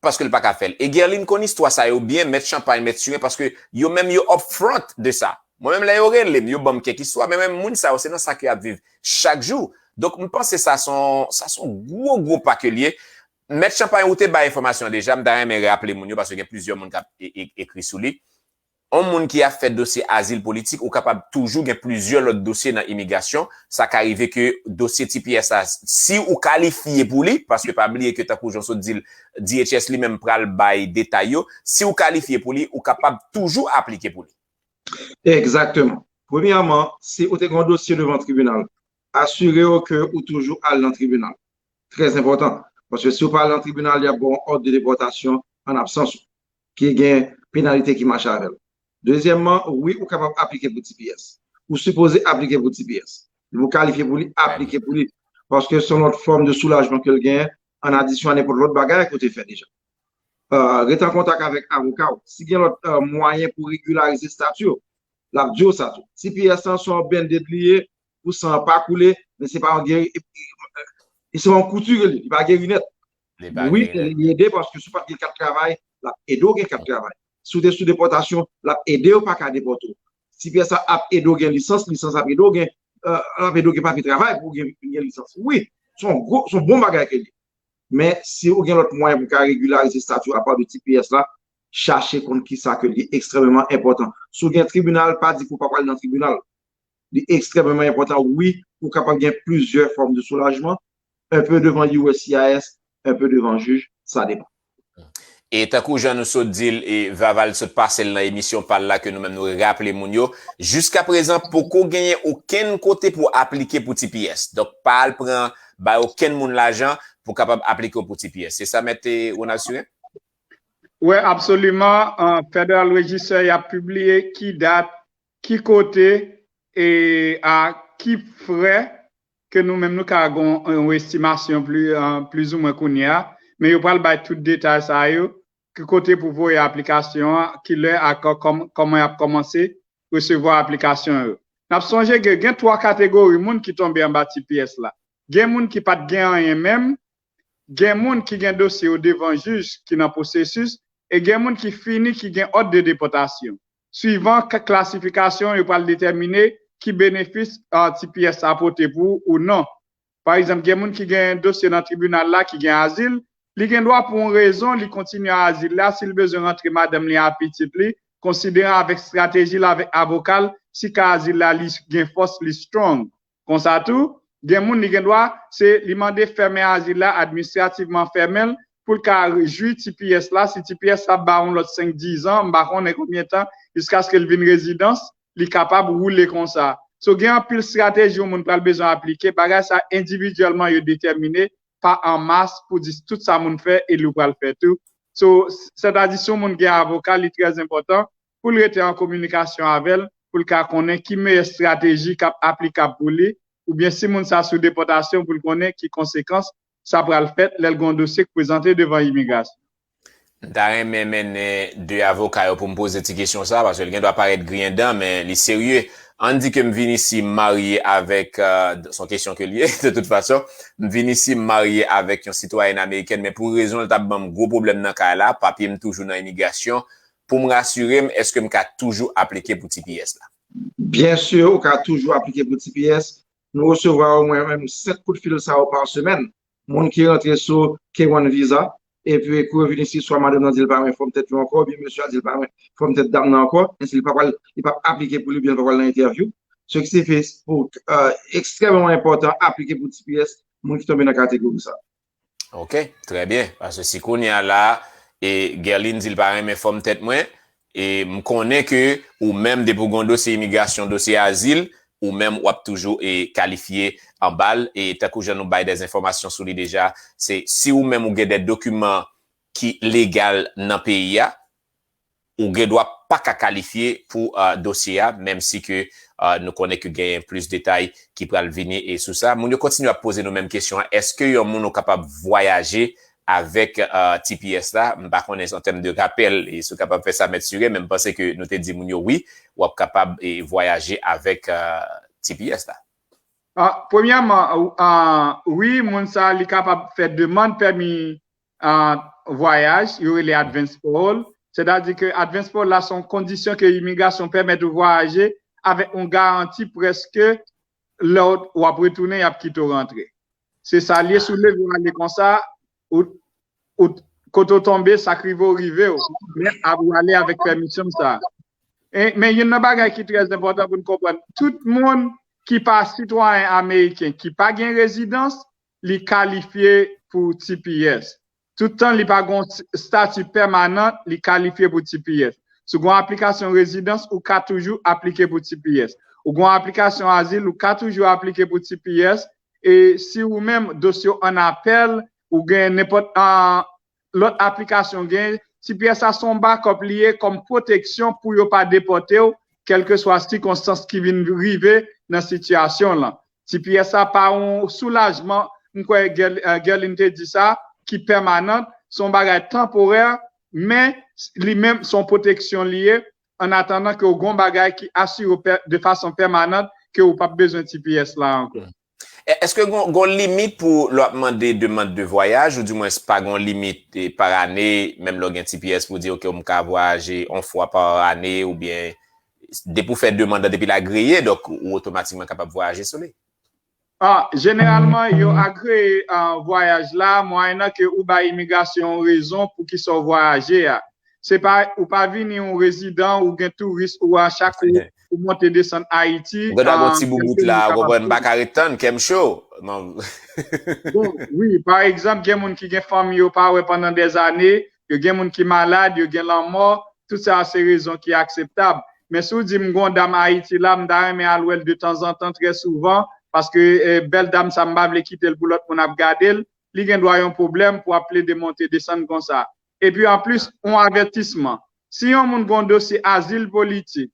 paske l pa ka fè l? E Guerline konn istwa sa yo byen, mèt chanpay, mèt siren, paske yo menm yo upfront de sa. Mwen menm lè yo rele m, yo ban m kèk istwa, men menm moun sa yo se nan sa ke y ap viv chak jou. Donk m panse sa se yon, sa se yon gwo, gwo pa ke l ye. Mèt chanpay, ou te bay enfòmasyon an deja, m ta renmen raple moun yo, paske gen plizyè moun k ap e- e- ekri sou li. Yon moun ki ap fè dosye azil politik, ou kapab toujou gen plizyè lòt dosye nan imigrasyon. Sa ka rive ke dosye T P S la, si ou kalifye pou li, paske pa bliye ke tankou jan w sot di l, D H S li menm pral bay detay yo, si ou kalifye pou li, ou kapab toujou aplike pou li. Egzakteman. Premyèman, si ou te gen yon dosye devan tribinal, asire w ke ou toujou al nan tribinal. Trè enpòtan. Paske si ou pa al nan tribinal, y ap ba w yon òd de depòtasyon an absans ou, ki gen penalite ki mache avè l. Dezyèmman, wi, ou kapab aplike pou T P S. Ou sipoze aplike pou T P S. Depi w kalifye pou li, aplike pou li. Paske se yon lòt fòm de soulajman ke l genyen, an adisyon a nenpòt lòt bagay ke w te fè deja. Ret an kontak avèk avoka w. Si gen lòt mwayen pou regilarize estati w, l ap di w sa tou. T P S lan se yon band-aid li ye pou san an pa koule, men se pa yon geri, se yon kouti ke li, li pa geri nèt. Wi, li ede paske si w pa t gen kat travay, l ap ede w gen kat travay. Si w te sou depòtasyon, l ap ede w pa ka depòte w. T P S la ap ede w gen lisans, lisans ap ede w gen, l ap ede w gen papye travay pou w gen, gen lisans. Wi, se yon gwo, se yon bon bagay ke li ye. Men si ou gen lòt mwayen pou w ka regilarize estati w apa de T P S la, chache konn kisa ke li ekstrèmeman enpòtan. Si w gen tribinal, pa di ke w pa pral nan tribinal. Li ekstrèmeman enpòtan, wi, ou kapab gen plizyè fòm de soulajman, un peu devant U S C I S, un peu devant jij, sa depann. E tankou jan nou sot di l, e Vaval sot pase l nan emisyon pa l la ke nou menm nou raple moun yo, jiska prezan poko genyen okenn kote pou aplike pou T P S. Donk, pa al pran bay okenn moun lajan pou kapab aplike w pou T P S. Se sa, Mèt, e, Ronald Surin? Wi, absoliman. Federal Register y ap pibliye ki dat, ki kote, e a ki frè ke nou menm nou ka gen yon estimasyon plizoumwen kounye a, men yo pral bay tout detay sa yo, ki kote pou voye aplikasyon an, kilè ak kòman y ap kòmanse resevwa aplikasyon yo. N ap sonje ke gen twa kategori moun ki tonbe anba T P S la. Gen moun ki pa t gen anyen menm, gen moun ki gen dosye yo devan jij ki nan pwosesis, e gen moun ki fini ki gen òd de depòtasyon. Swivan klasifikasyon, yo pral detèmine ki benefis T P S sa pote pou ou non. Pa egzanp, gen moun ki gen dosye nan tribinal la ki gen azil, li gen dwa pou yon rezon li kontinye azil la si l bezwen rantre madanm li a pitit li, konsideran avèk estrateji l avèk avoka l, si ka azil la li gen fòs, li strong. Konsa tou, gen moun li gen dwa, se li mande fèmen azil la, administrativman fèmen l, pou l ka jwi T P S la, si T P S la ba yon lòt senk, diz an, m pa konnen konbyen tan, jiskaske l vin rezidans, li kapab woule konsa. So, gen anpil estrateji yon moun pral bezwen aplike, bagay sa endividyèlman yo detèmine pa an mas pou di tout sa moun fè e li w pral fè tou. So, sètadi si yon moun gen avoka, li trè enpòtan pou l rete an kominikasyon avè l, pou l ka konnen ki meyè estrateji k ap aplikab pou li, oubyen si moun sa sou depòtasyon, pou l konnen ki konsekans sa pral fèt lè l gen yon dosye k prezante devan imigrasyon. M ta renmen mennen de avoka yo pou m poze ti kesyon sa, paske l gen dwa parèt griyen dan, men li serye. Ann di ke m vin isi m marye avèk, se yon kesyon ke l ye, de tout fason, m vin isi m marye avèk yon sitwayèn amerikèn, men pou rezon l t ap ban m gwo pwoblèm nan kay la, papye m toujou nan imigrasyon, pou m rasire m, èske m ka toujou aplike pou T P S la? Byen si, ou ka toujou aplike pou T P S. Nou resevwa omwen menm senk kout fil sa yo pa semèn. Moun ki rantre sou K one visa, epi kou yo vin isi, swa madanm nan di l pa renmen fòm tèt yo ankò, oubyen mesye a di l pa renmen fòm tèt dam nan ankò, ensi li pa pral, li p ap aplike pou li, oubyen li pa pral nan entèvyou. Se ki se fè pou ekstrèmman enpòtan aplike pou T P S, moun ki tonbe nan kategori sa. Ok, trè byen. Paske si kounye a la, e Guerline di l pa renmen fòm tèt mwen, e m konnen ke ou menm depi w gen yon dosye imigrasyon, dosye azil, ou menm w ap toujou e kalifye anba l, e tankou jan nou bay dè enfòmasyon sou li deja, se si ou menm ou gen dè dokiman ki legal nan peyi a, ou gen dwa pa ka kalifye pou dosye a, menm si ke nou konnen ke genyen plis detay ki pral vini e sou sa. Moun yo kontinye ap poze nou menm kesyon an, èske yon moun ou kapab vwayaje avèk T P S la? M pa konnen an tèm de rapèl e si w kapab fè sa, Mèt Sire, men m panse ke nou te di moun yo wi, w ap kapab vwayaje avèk T P S la. Premyèman, wi, moun sa li kapab fè demann pèmi vwayaj, yo rele advance parole. Sètadi ke advance parole la se yon kondisyon ke imigrasyon pèmèt ou vwayaje avèk yon garanti prèske lè w ap retounen, y ap kite w rantre. Se sa l ye, si w leve w ale konsa, ou, ou, kote w tonbe, sa k rive w rive w. Men ap w ale avèk pèmisyon sa. E, men youn nan bagay ki trè enpòtan pou n konprann, tout moun ki pa sitwayen ameriken, ki pa gen rezidans, li kalifye pou T P S. Toutan li pa gen yon estati pèmanan, li kalifye pou T P S. Si w gen yon aplikasyon rezidans, ou ka toujou aplike pou T P S. Ou gen yon aplikasyon azil, ou ka toujou aplike pou T P S. E si ou menm dosye w an apèl, ou gen nenpòt lòt aplikasyon gen, T P S la se yon backup li ye kòm pwoteksyon pou yo pa depòte w, kèlkeswa sikonstans ki vin rive nan sitiyasyon lan. T P S la pa yon soulajman, m kwè Guerline te di sa, ki pèmanan, se yon bagay tanporè, men li menm se yon pwoteksyon li ye, an atandan ke w gen yon bagay ki asire w de fason pèmanan ke w p ap bezwen T P S la ankò. Èske gen yon limit pou lè w ap mande demann de vwayaj, oudimwens pa gen yon limit par ane, menm lè w gen T P S pou w di, ok, m ka vwayaje yon fwa pa ane, oubyen depi w fè demann nan, depi l agreye, donk ou otomatikman kapab vwayaje sou li? Ah, jeneralman, yo agreye vwayaj la, mwayennan ke ou bay imigrasyon yon rezon poukisa w vwayaje a. Se pa, ou pa vini yon rezidan, ou gen touris, ou a chak ou, ou monte desann Ayiti. Ou gen dwa gen yon ti boubout la, ou konprann, m pa ka ret tann, kè m cho. Bon, wi, pa egzanp, gen moun ki gen fanmi yo pa wè pandan dèzane, Yo gen moun ki malad, yo gen lanmò, tout sa se rezon ki akseptab. Men si w di m gon dam Ayiti la, m ta renmen al wè l de tanzantan, trè souvan, paske eh, bèl dam sa m pa vle kite l pou lòt moun ap gade l, li gen dwa yon pwoblèm pou ap plede monte desann konsa. Epi anplis, yon avètisman. Si yon moun gon dosye azil politik,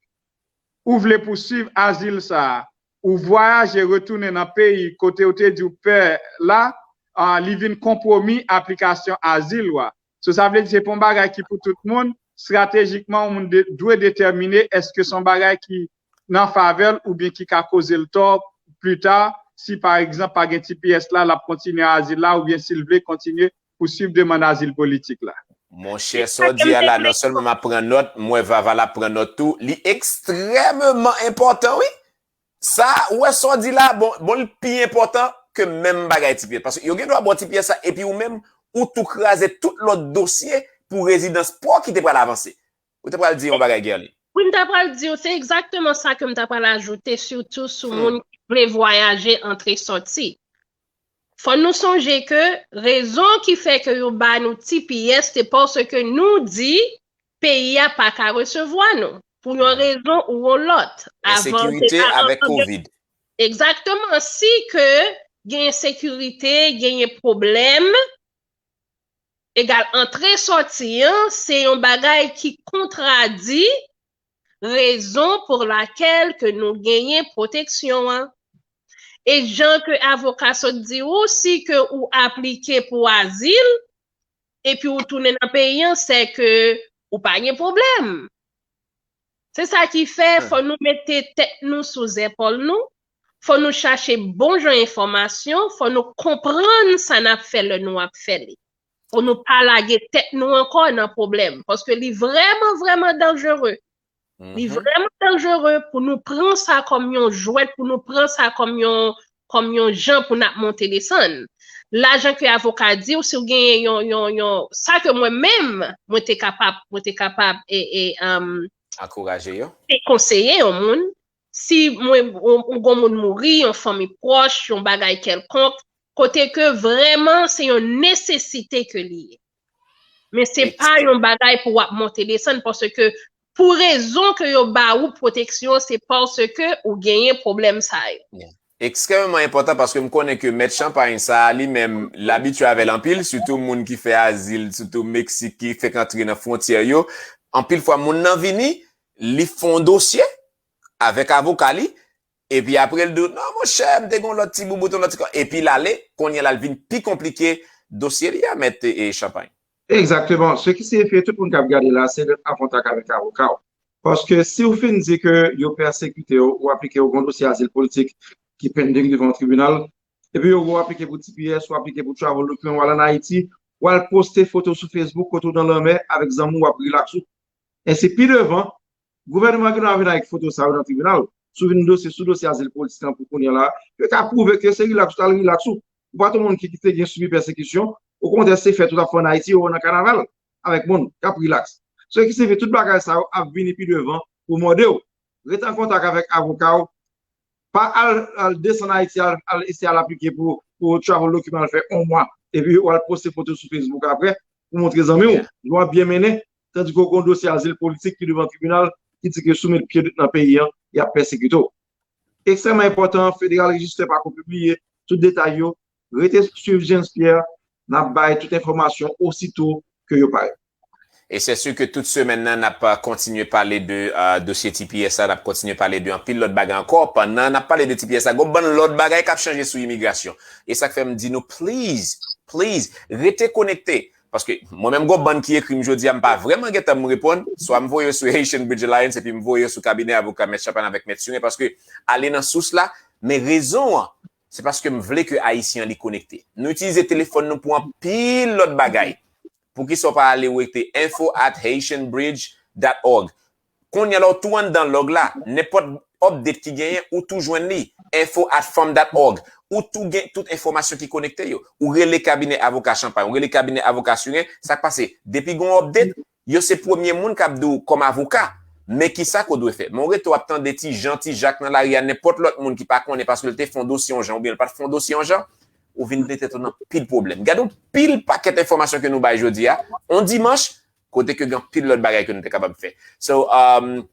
ou vle pouswiv azil sa a, ou vwayaje retounen nan peyi kote ou te di w pè la, ah, li vin konpwomi aplikasyon azil ou a. So, sa vle di se pa yon bagay ki pou tout moun, estratejikman, yon moun de, dwe detèmine èske se yon bagay ki nan favè l oubyen ki ka koze l tò pli ta, si pa egzanp pa gen T P S la, l ap kontinye azil la, oubyen si l vle kontinye pouswiv demann azil politik la. Monchè, sa w di a la, non sèlman m ap pran nòt, m wè Vava l ap pran nòt tou. Li ekstrèmeman enpòtan, wi. Sa, ou wè sa w di la, bon, bon, li pi enpòtan ke menm bagay T P S. Paske yo gen dwa ba w T P S la, epi ou menm, ou tou kraze tout lòt dosye pou rezidans pa w ki te pral avanse. Ou te pral di yon bagay, Guerline. Wi, m ta pral di w, se egzakteman sa ke m ta pral ajoute, sitou sou moun ki vle vwayaje antre sòti. Fò nou sonje ke rezon ki fè ke yo ba nou T P S, se paske nou di peyi a pa ka resevwa nou, pou yon rezon ou yon lòt. Ensekirite avèk Covid. Egzakteman, si ke gen ensekirite, genyen pwoblèm, egal antre sòti an, se yon bagay ki kontradi rezon pou lakèl ke nou genyen pwoteksyon an. E jan ke avoka sot di ou, si ke ou aplike pou azil, epi ou tounen nan peyi an, se ke ou pa gen pwoblèm. Se sa ki fè fò nou mete tèt nou sou zèpòl nou, fò nou chache bon jan enfòmasyon, fò nou konprann sa n ap fè lè nou ap fè li. Fò nou pa lage tèt nou ankò nan pwoblèm, paske li vrèman, vrèman danjere. Li vrèman danjere pou nou pran sa kòm yon jwèt, pou nou pran sa kòm yon kòm yon jan pou n ap monte desann. Lajan ke avoka di w, si w genyen yon, yon, yon, sa ke mwen menm, mwen te kapab, mwen te kapab e, e, um, ankouraje yo. Te konseye yon moun, si mwen, yon, yon gon moun mouri, yon fanmi pwòch, yon bagay kèlkonk, kote ke vrèman se yon nesesite ke li ye. Men se pa yon bagay pou w ap monte desann, paske pou rezon ke yo ba ou pwoteksyon, se paske ou genyen pwoblèm sa yo. Ekstrèmeman enpòtan paske m konnen ke mèt Champagne sa a li menm l abitye avè l anpil, sitou moun ki fè azil, sitou Meksik ki fèk antre nan fwontyè yo. Anpil fwa moun nan vini, li fè yon dosye avèk avoka li, epi apre l di w, non monchè, m te gen yon lòt ti boubout, yon lòt ti kò, epi l ale, kounye a l al vin pi konplike dosye li a, mèt Champagne. Egzakteman. Se ki siyifi tout moun k ap gade la, se ret an kontak avèk avoka w. Paske si w fin di ke yo pèsekite w, ou aplike w gon dosye azil politik ki pending devan yon tribinal, epi yo wè w aplike pou T P S, ou aplike pou travel document, w al ann Ayiti, w al poste foto sou Facebook kote w nan lanmè avèk zanmi w ap rilaks ou. Ensi pi devan, gouvènman gen dwa vin avèk foto sa yo nan tribinal, sou vin dosye, sou dosye azil politik lan pou kounye a la, yo ka pwouve ke se rilaks ou t al rilaks ou. Ou pa t yon moun ki, ki te gen sibi pèsekisyon, okontrè se fèt ou t ap fè ann Ayiti, yo wè w nan kanaval avèk moun k ap rilaks. Se ki siyifi tout bagay sa yo ap vini pi devan pou mòde w. Ret an kontak avèk avoka w, pa al, al desann Ayiti, al, al eseye al aplike pou, pou travel document, al fè yon mwa, epi w al poste foto sou Facebook apre pou montre zanmi w, nou ap byen mennen, tandike w gon dosye azil politik ki devan tribinal ki di ke si w met pye nan peyi an, y ap pèsekite w. Ekstrèmman enpòtan, Federal Register pa ko pibliye tout detay yo. Rete swiv James Pierre, n ap bay tout enfòmasyon osito ke yo parèt. E se si ke tout semèn nan, n ap kontinye pale de uh, dosye T P S la, n ap kontinye pale de anpil lòt bagay ankò. Pandan n ap pale de T P S la, gon bann lòt bagay k ap chanje sou imigrasyon. E sa k fè m di nou, please, please, rete konekte. Paske mwen menm gon bann ki ekri m jodi a, m pa vrèman gentan m reponn, swa m voye yo sou Haitian Bridge Alliance epi m voye yo sou kabinè avoka Mèt Champagne avèk Mèt Surin, paske ale nan sous la, men rezon an, se paske m vle ke Ayisyen an li konekte. Nou itilize telefòn nou pou anpil lòt bagay. Poukisa w pa ale ou ekri info at haitian bridge dot org? Kounye a la w tou anndan lòg la, nenpòt update ki genyen, ou tou jwenn li, info at fam dot org. Ou tou gen tout enfòmasyon ki konekte yo. Ou rele kabinè avoka Champagne, ou rele kabinè avoka Surin, sa k pase? Depi gen yon update, yo se premye moun k ap di w kòm avoka, men kisa ke w dwe fè. Men w rete w ap tande Ti Jan, Ti Jak nan lari a, nenpòt lòt moun ki pa konnen paske l te fè yon dosye yon jan oubyen l pa t fè yon dosye yon jan, ou vin mete tèt ou nan pil pwoblèm. Gade yon pil pakèt enfòmasyon ke nou bay jodi a, on dimanch, kote ke gen pil lòt bagay ke nou te kapab fè. So, um,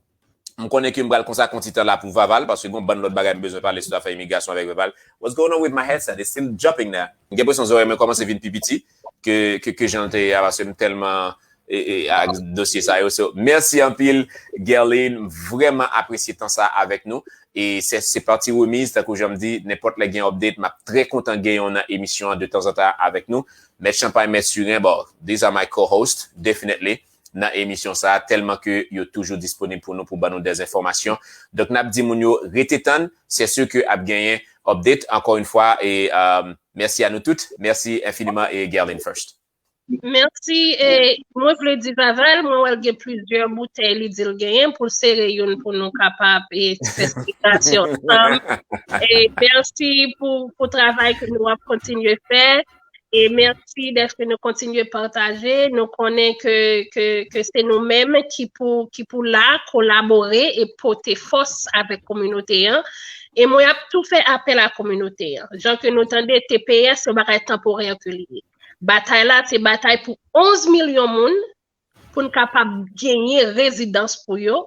m konnen ke m pral konsa kontitan la pou Vaval, paske gen yon bann lòt bagay m bezwen pale sou afè imigrasyon avèk Vaval. What's going on with my headset? It's still jumping there. M gen enpresyon zòrèy mwen kòmanse vin pi piti ke, ke, ke jan l te ye a, paske m tèlman e, e, ak dosye sa yo. So, mèsi anpil, Guerline. M vrèman apresye tan sa avèk nou. E se, se pati remiz, tankou jan m di, nenpòt lè gen update, m ap trè kontan gen yon nan emisyon an de tanzantan avèk nou. Mèt Champagne, Mèt Surin, bon, these are my co-host, definitely, nan emisyon sa, tèlman ke yo toujou disponib pou nou, pou ban nou dè enfòmasyon. Donk, n ap di moun yo, rete tann, se sur ke ap genyen update, ankò yon fwa, e, um, mèsi a nou tout, mèsi enfiniman, e Guerline first. Mèsi, e mwen vle di Vaval, mwen wè l gen plizyè boutèy li di l genyen pou l sere youn pou nou kapab e fè selebrasyon ansanm. E mèsi pou, pou travay ke nou ap kontinye fè. E mèsi dèske nou kontinye pataje. Nou konnen ke, ke, ke se nou menm ki pou, ki pou la, kolabore e pote fòs avèk kominote an. E mwen ap tou fè apèl a kominote an. Jan ke nou tande, T P S se yon bagay tanporè ke li ye. Batay la se batay pou onz milyon moun pou n kapab genyen rezidans pou yo.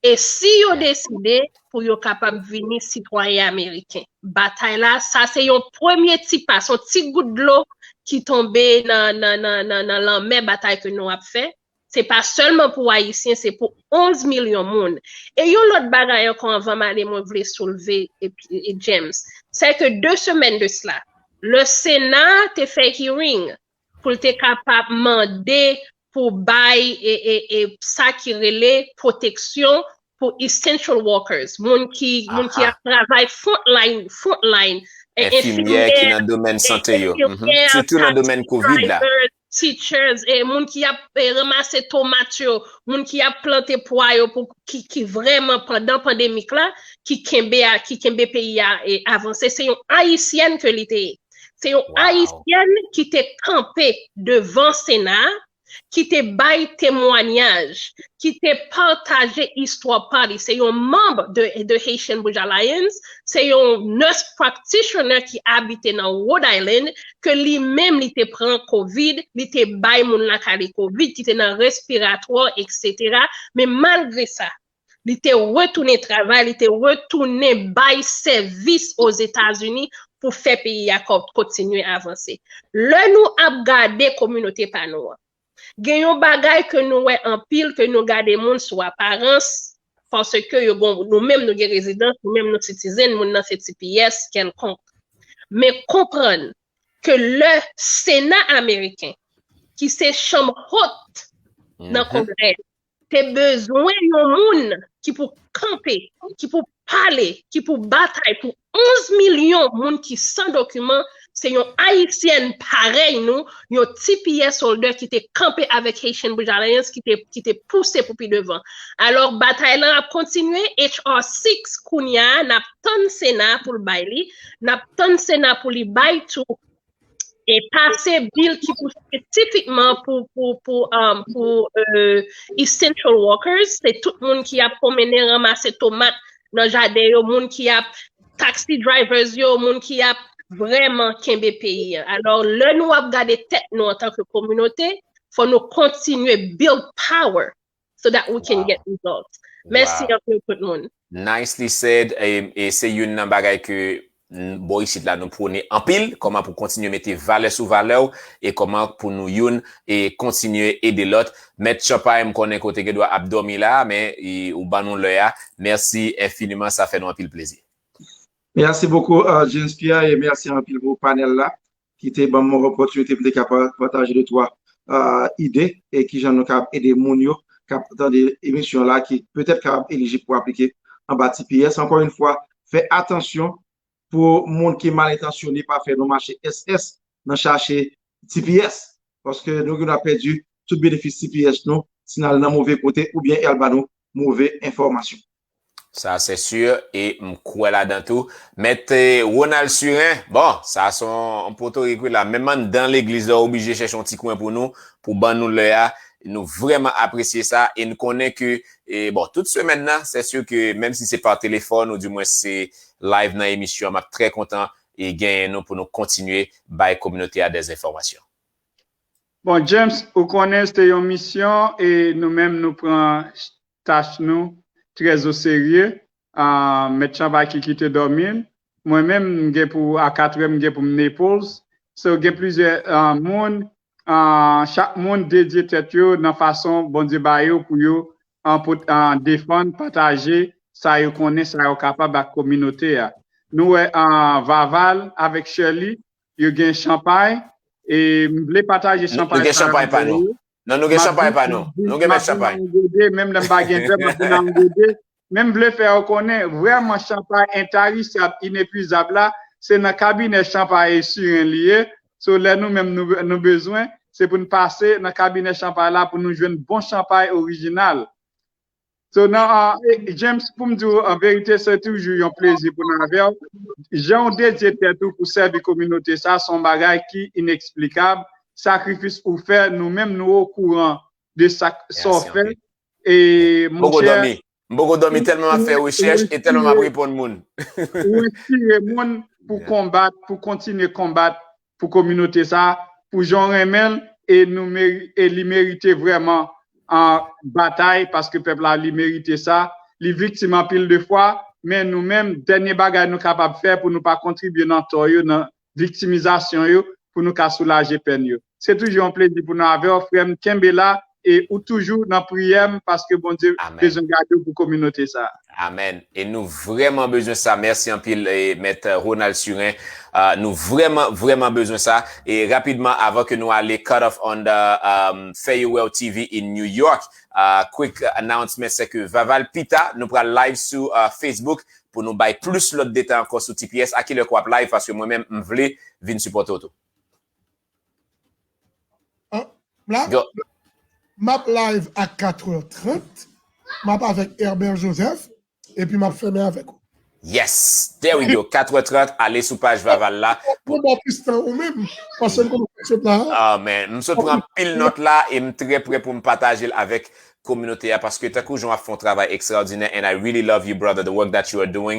E si yo deside pou yo kapab vini sitwayen ameriken. Batay la, sa se yon premye ti pa, se yon ti gout dlo ki tonbe nan, nan, nan, nan, nan lanmè batay ke nou ap fè. Se pa sèlman pou Ayisyen, se pou onz milyon moun. E yon lòt bagay ankò anvan m ale, mwen vle soulve, e, e James, se ke de semèn de sila, le Sena te fè hearing pou l te kapab mande pou bay e, e, e sa ki rele pwoteksyon pou essential workers, moun ki, moun ki ap travay frontline, frontline, e, Enfimyè ki nan domèn sante yo. Mhm. Sitou nan domèn kovid la. Teachers, e moun ki ap e, ranmase tomat yo, moun ki ap plante pwa yo pou ki, ki vrèman pandan pandemik la, ki kenbe a, ki kenbe peyi a e, avanse. Se yon ayisyèn ke li te ye. Se yon ayisyèn ki te kanpe devan Sena a, ki te bay temwayaj, ki te pataje istwa pa li. Se yon manm de, de Haitian Bridge Alliance, se yon nurse practitioner ki abite nan Rhode Island, ke li menm li te pran kovid, li te bay moun lakay li kovid, ki te nan respiratwa, etsetera. Men malgre sa, li te retounen travay, li te retounen bay sèvis Ozetazini pou fè peyi a ko-, kontinye avanse. Lè nou ap gade kominote pa nou an, gen yon bagay ke nou wè anpil, ke nou gade moun sou aparans, paske yo gon, nou menm nou gen rezidans, nou menm nou citizen, moun nan se T P S kèlkonk. Men konprann ke lè Sena ameriken, ki se chanm hot nan Kongrè, te bezwen yon moun ki pou kanpe, ki pou pale, ki pou batay pou onz milyon moun ki san dokiman, se yon Ayisyèn parèy nou, yon T P S holder ki te kanpe avèk Haitian Bridge Alliance, ki te, ki te pouse pou pi devan. Alò, batay lan ap kontinye, H R six, kounye a, n ap tann Sena pou l bay li, n ap tann Sena pou li bay tou e pase bil ki pou espesifikman pou, pou, pou, um, pou euh, essential workers, se tout moun ki ap pwomennen ranmase tomat nan jaden yo, moun ki ap taxi drivers yo, moun ki ap vrèman kenbe peyi an. Alò, lè nou ap gade tèt nou antanke kominote, fò nou kontinye build power so that we can get results. Mèsi anpil tout moun. Nicely said. E, e se youn nan bagay ke n-, bò isit la nou pwone anpil, kòman pou kontinye mete valè sou valè w, e kòman pou nou youn e kontinye ede lòt. Mèt Chanpay, m konnen ke w te gen dwa ap dòmi la, men e, ou ban nou lè a. Mèsi enfiniman, sa fè nou anpil plezi. Merci beaucoup, euh, James Pierre, e mèsi anpil pou panèl la ki te ban m yon opòtinite pou m te kapab pataje de twa euh, ide e kijan nou kapab ede moun yo k ap tande emisyon la ki petèt kapab elijib pou aplike anba T P S. Ankò yon fwa, fè atansyon pou moun ki mal entansyone pa fè nou mache S S nan chache T P S. Paske nou gen dwa pèdi tout benefis T P S nou si n al nan move kote oubyen y al ba nou move enfòmasyon. Sa se sur, e m kwè ladan tou. Mèt eh, Ronald Surin, bon, sa se yon potorik wi la. Menm anndan legliz la, w oblije chèche yon ti kwen pou nou, pou ban nou lè a. Nou vrèman apresye sa, e n konnen ke, e, bon, tout semèn nan, se sur ke, menm si se pa telefòn, ou dimwen se live nan emisyon an, m ap trè kontan e genyen nou pou nou kontinye bay kominote a dèzenfòmasyon. Bon, James, ou konnen se yon misyon e nou menm nou pran tach nou trè o serye. Uh, Mèt Chanpay ki kite dòmi l. Mwen menm, m gen pou, a katrè, m gen pou m Naples. So, gen plizyè uh, moun. Uh, chak moun dedye tèt yo nan fason Bondye ba yo pou yo uh, pot, uh, defann, pataje sa yo konnen, sa yo kapab ak kominote a. Nou wè uh, Vaval avèk Shirley, yo gen chanpay. E m vle pataje chanpay. Nou gen chanpay pa nou. Non, nou gen chanpay pa nou. Nou gen mèt chanpay. Menm lè m pa gen vè, m ap vin nan yon gode. Men m vle fè yo konnen, vrèman chanpay entarissable, inepwizab la, se nan kabinè chanpay e siren li ye. So, lè nou menm nou, nou bezwen, se pou n pase nan kabinè chanpay la pou nou jwenn bon chanpay orijinal. So, nan, uh, James, pou m di w an verite, se toujou yon plezi pou n avè w. Jan w dedye tèt ou pou sèvi kominote sa, se yon bagay ki ineksplikab. Sakrifis ou fè, nou menm nou okouran de sa sa w fè. E monchè, m poko dòmi tèlman m ap fè rechèch e tèlman m ap reponn moun. Ou enspire moun pou konbat, pou kontinye konbat pou kominote sa, pou jan w renmen l e nou e li merite vrèman an batay paske pèp la li merite sa. Li viktim anpil de fwa, men nou menm dènye bagay nou kapab fè pou nou pa kontribye nan tò yo, nan viktimizasyon yo, pou nou ka soulaje pèn yo. Se toujou yon plezi pou nou avè w, frè m, kenbe la e ou toujou nan priyè m paske Bondye bezwen gade w pou kominote sa. Amen. E nou vrèman bezwen sa. Mèsi anpil e mèt Ronald Surin. Uh, nou vrèman vrèman bezwen sa. E rapidman avan ke nou ale cut off on the um, Fayouwèw T V in New York. Uh, quick announcement se ke Vaval pita nou pral live sou uh, Facebook pou nou bay plis lòt detay ankò sou T P S. A kilè ke w ap live paske mwen menm m vle vin sipòte w tou. La, m ap live a katrè trant. M ap avèk Herbert Joseph. Epi m ap fèmen avèk ou. Yes! There we go. Katrè trant, ale sou paj Vaval la. Pou Batistan ou menm. Paske m konn sot la. Ah, man. M sot pran pil nòt la e m trè prè pou m pataje l avèk kominote a paske tankou jan w ap fè yon travay ekstraòdinè and I really love you brother the work that you are doing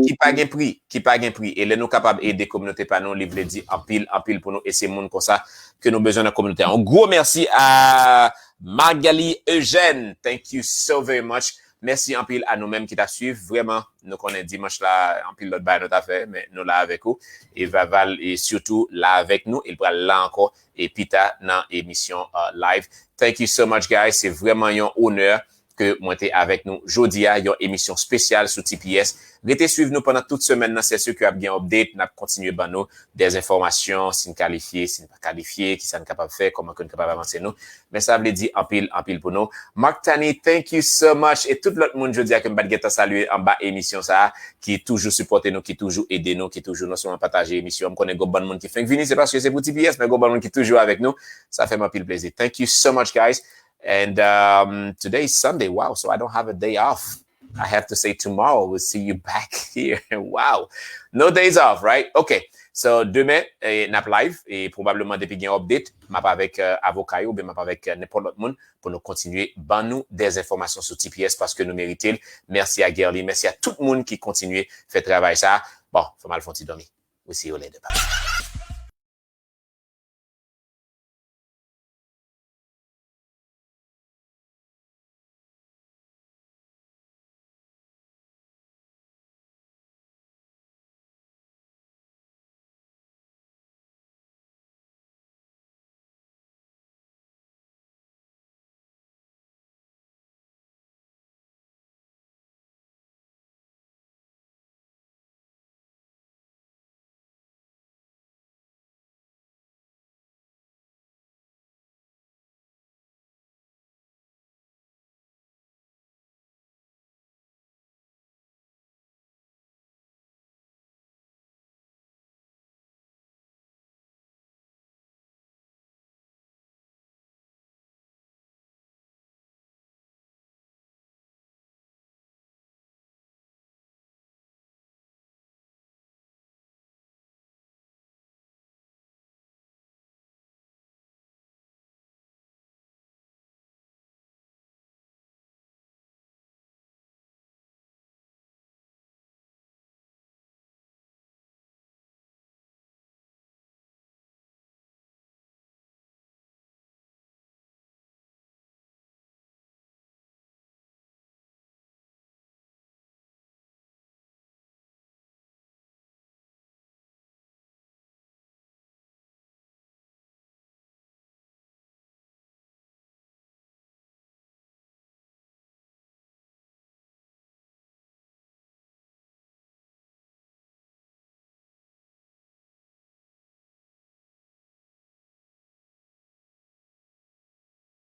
ki pa gen pri ki pa gen pri e lè nou kapab ede kominote pa nou li vle di anpil anpil pou nou e se moun konsa ke nou bezwen nan kominote a yon gwo mèsi a Magali Eugène thank you so very much mèsi anpil a nou menm ki t ap swiv vrèman nou konnen dimanch la anpil lòt bagay nou ta fè men nou la avèk ou e Vaval e sitou la avèk nou e l pral la ankò e pita nan emisyon uh, live. Thank you so much guys, se vrèman yon onè ke mwen te avèk nou jodi a, yon emisyon espesyal sou T P S. Rete swiv nou pandan tout semèn nan, se si ke ap gen update, n ap kontinye ban nou dèzenfòmasyon, si n kalifye, si n pa kalifye, kisa n kapab fè, kòman ke n kapab avanse nou. Men sa vle di anpil, anpil pou nou. Mark Tani, thank you so much. E tout lòt moun jodi a ke m pa t gentan salye anba emisyon sa a, ki toujou sipòte nou, ki toujou ede nou, ki toujou non sèlman pataje emisyon. M konnen gon bann moun ki fenk vini, se paske se pou T P S, men gon bann moun ki toujou avèk nou. Sa fè m anpil plezi. Thank you so much, guys. And um, today is Sunday. Wow, so I don't have a day off. I have to say tomorrow we'll see you back here. Wow. No days off, right? Ok. So, demen, eh, n ap live e probableman depi gen update, m ap avèk uh, avoka yo oubyen m ap avèk uh, nenpòt lòt moun pou nou kontinye ban nou dèzenfòmasyon sou T P S paske nou merite l. Mèsi a Gerly, mèsi a tout moun ki kontinye fè travay sa. Bon, fò m al fè yon ti dòmi. We'll see you later. Bye.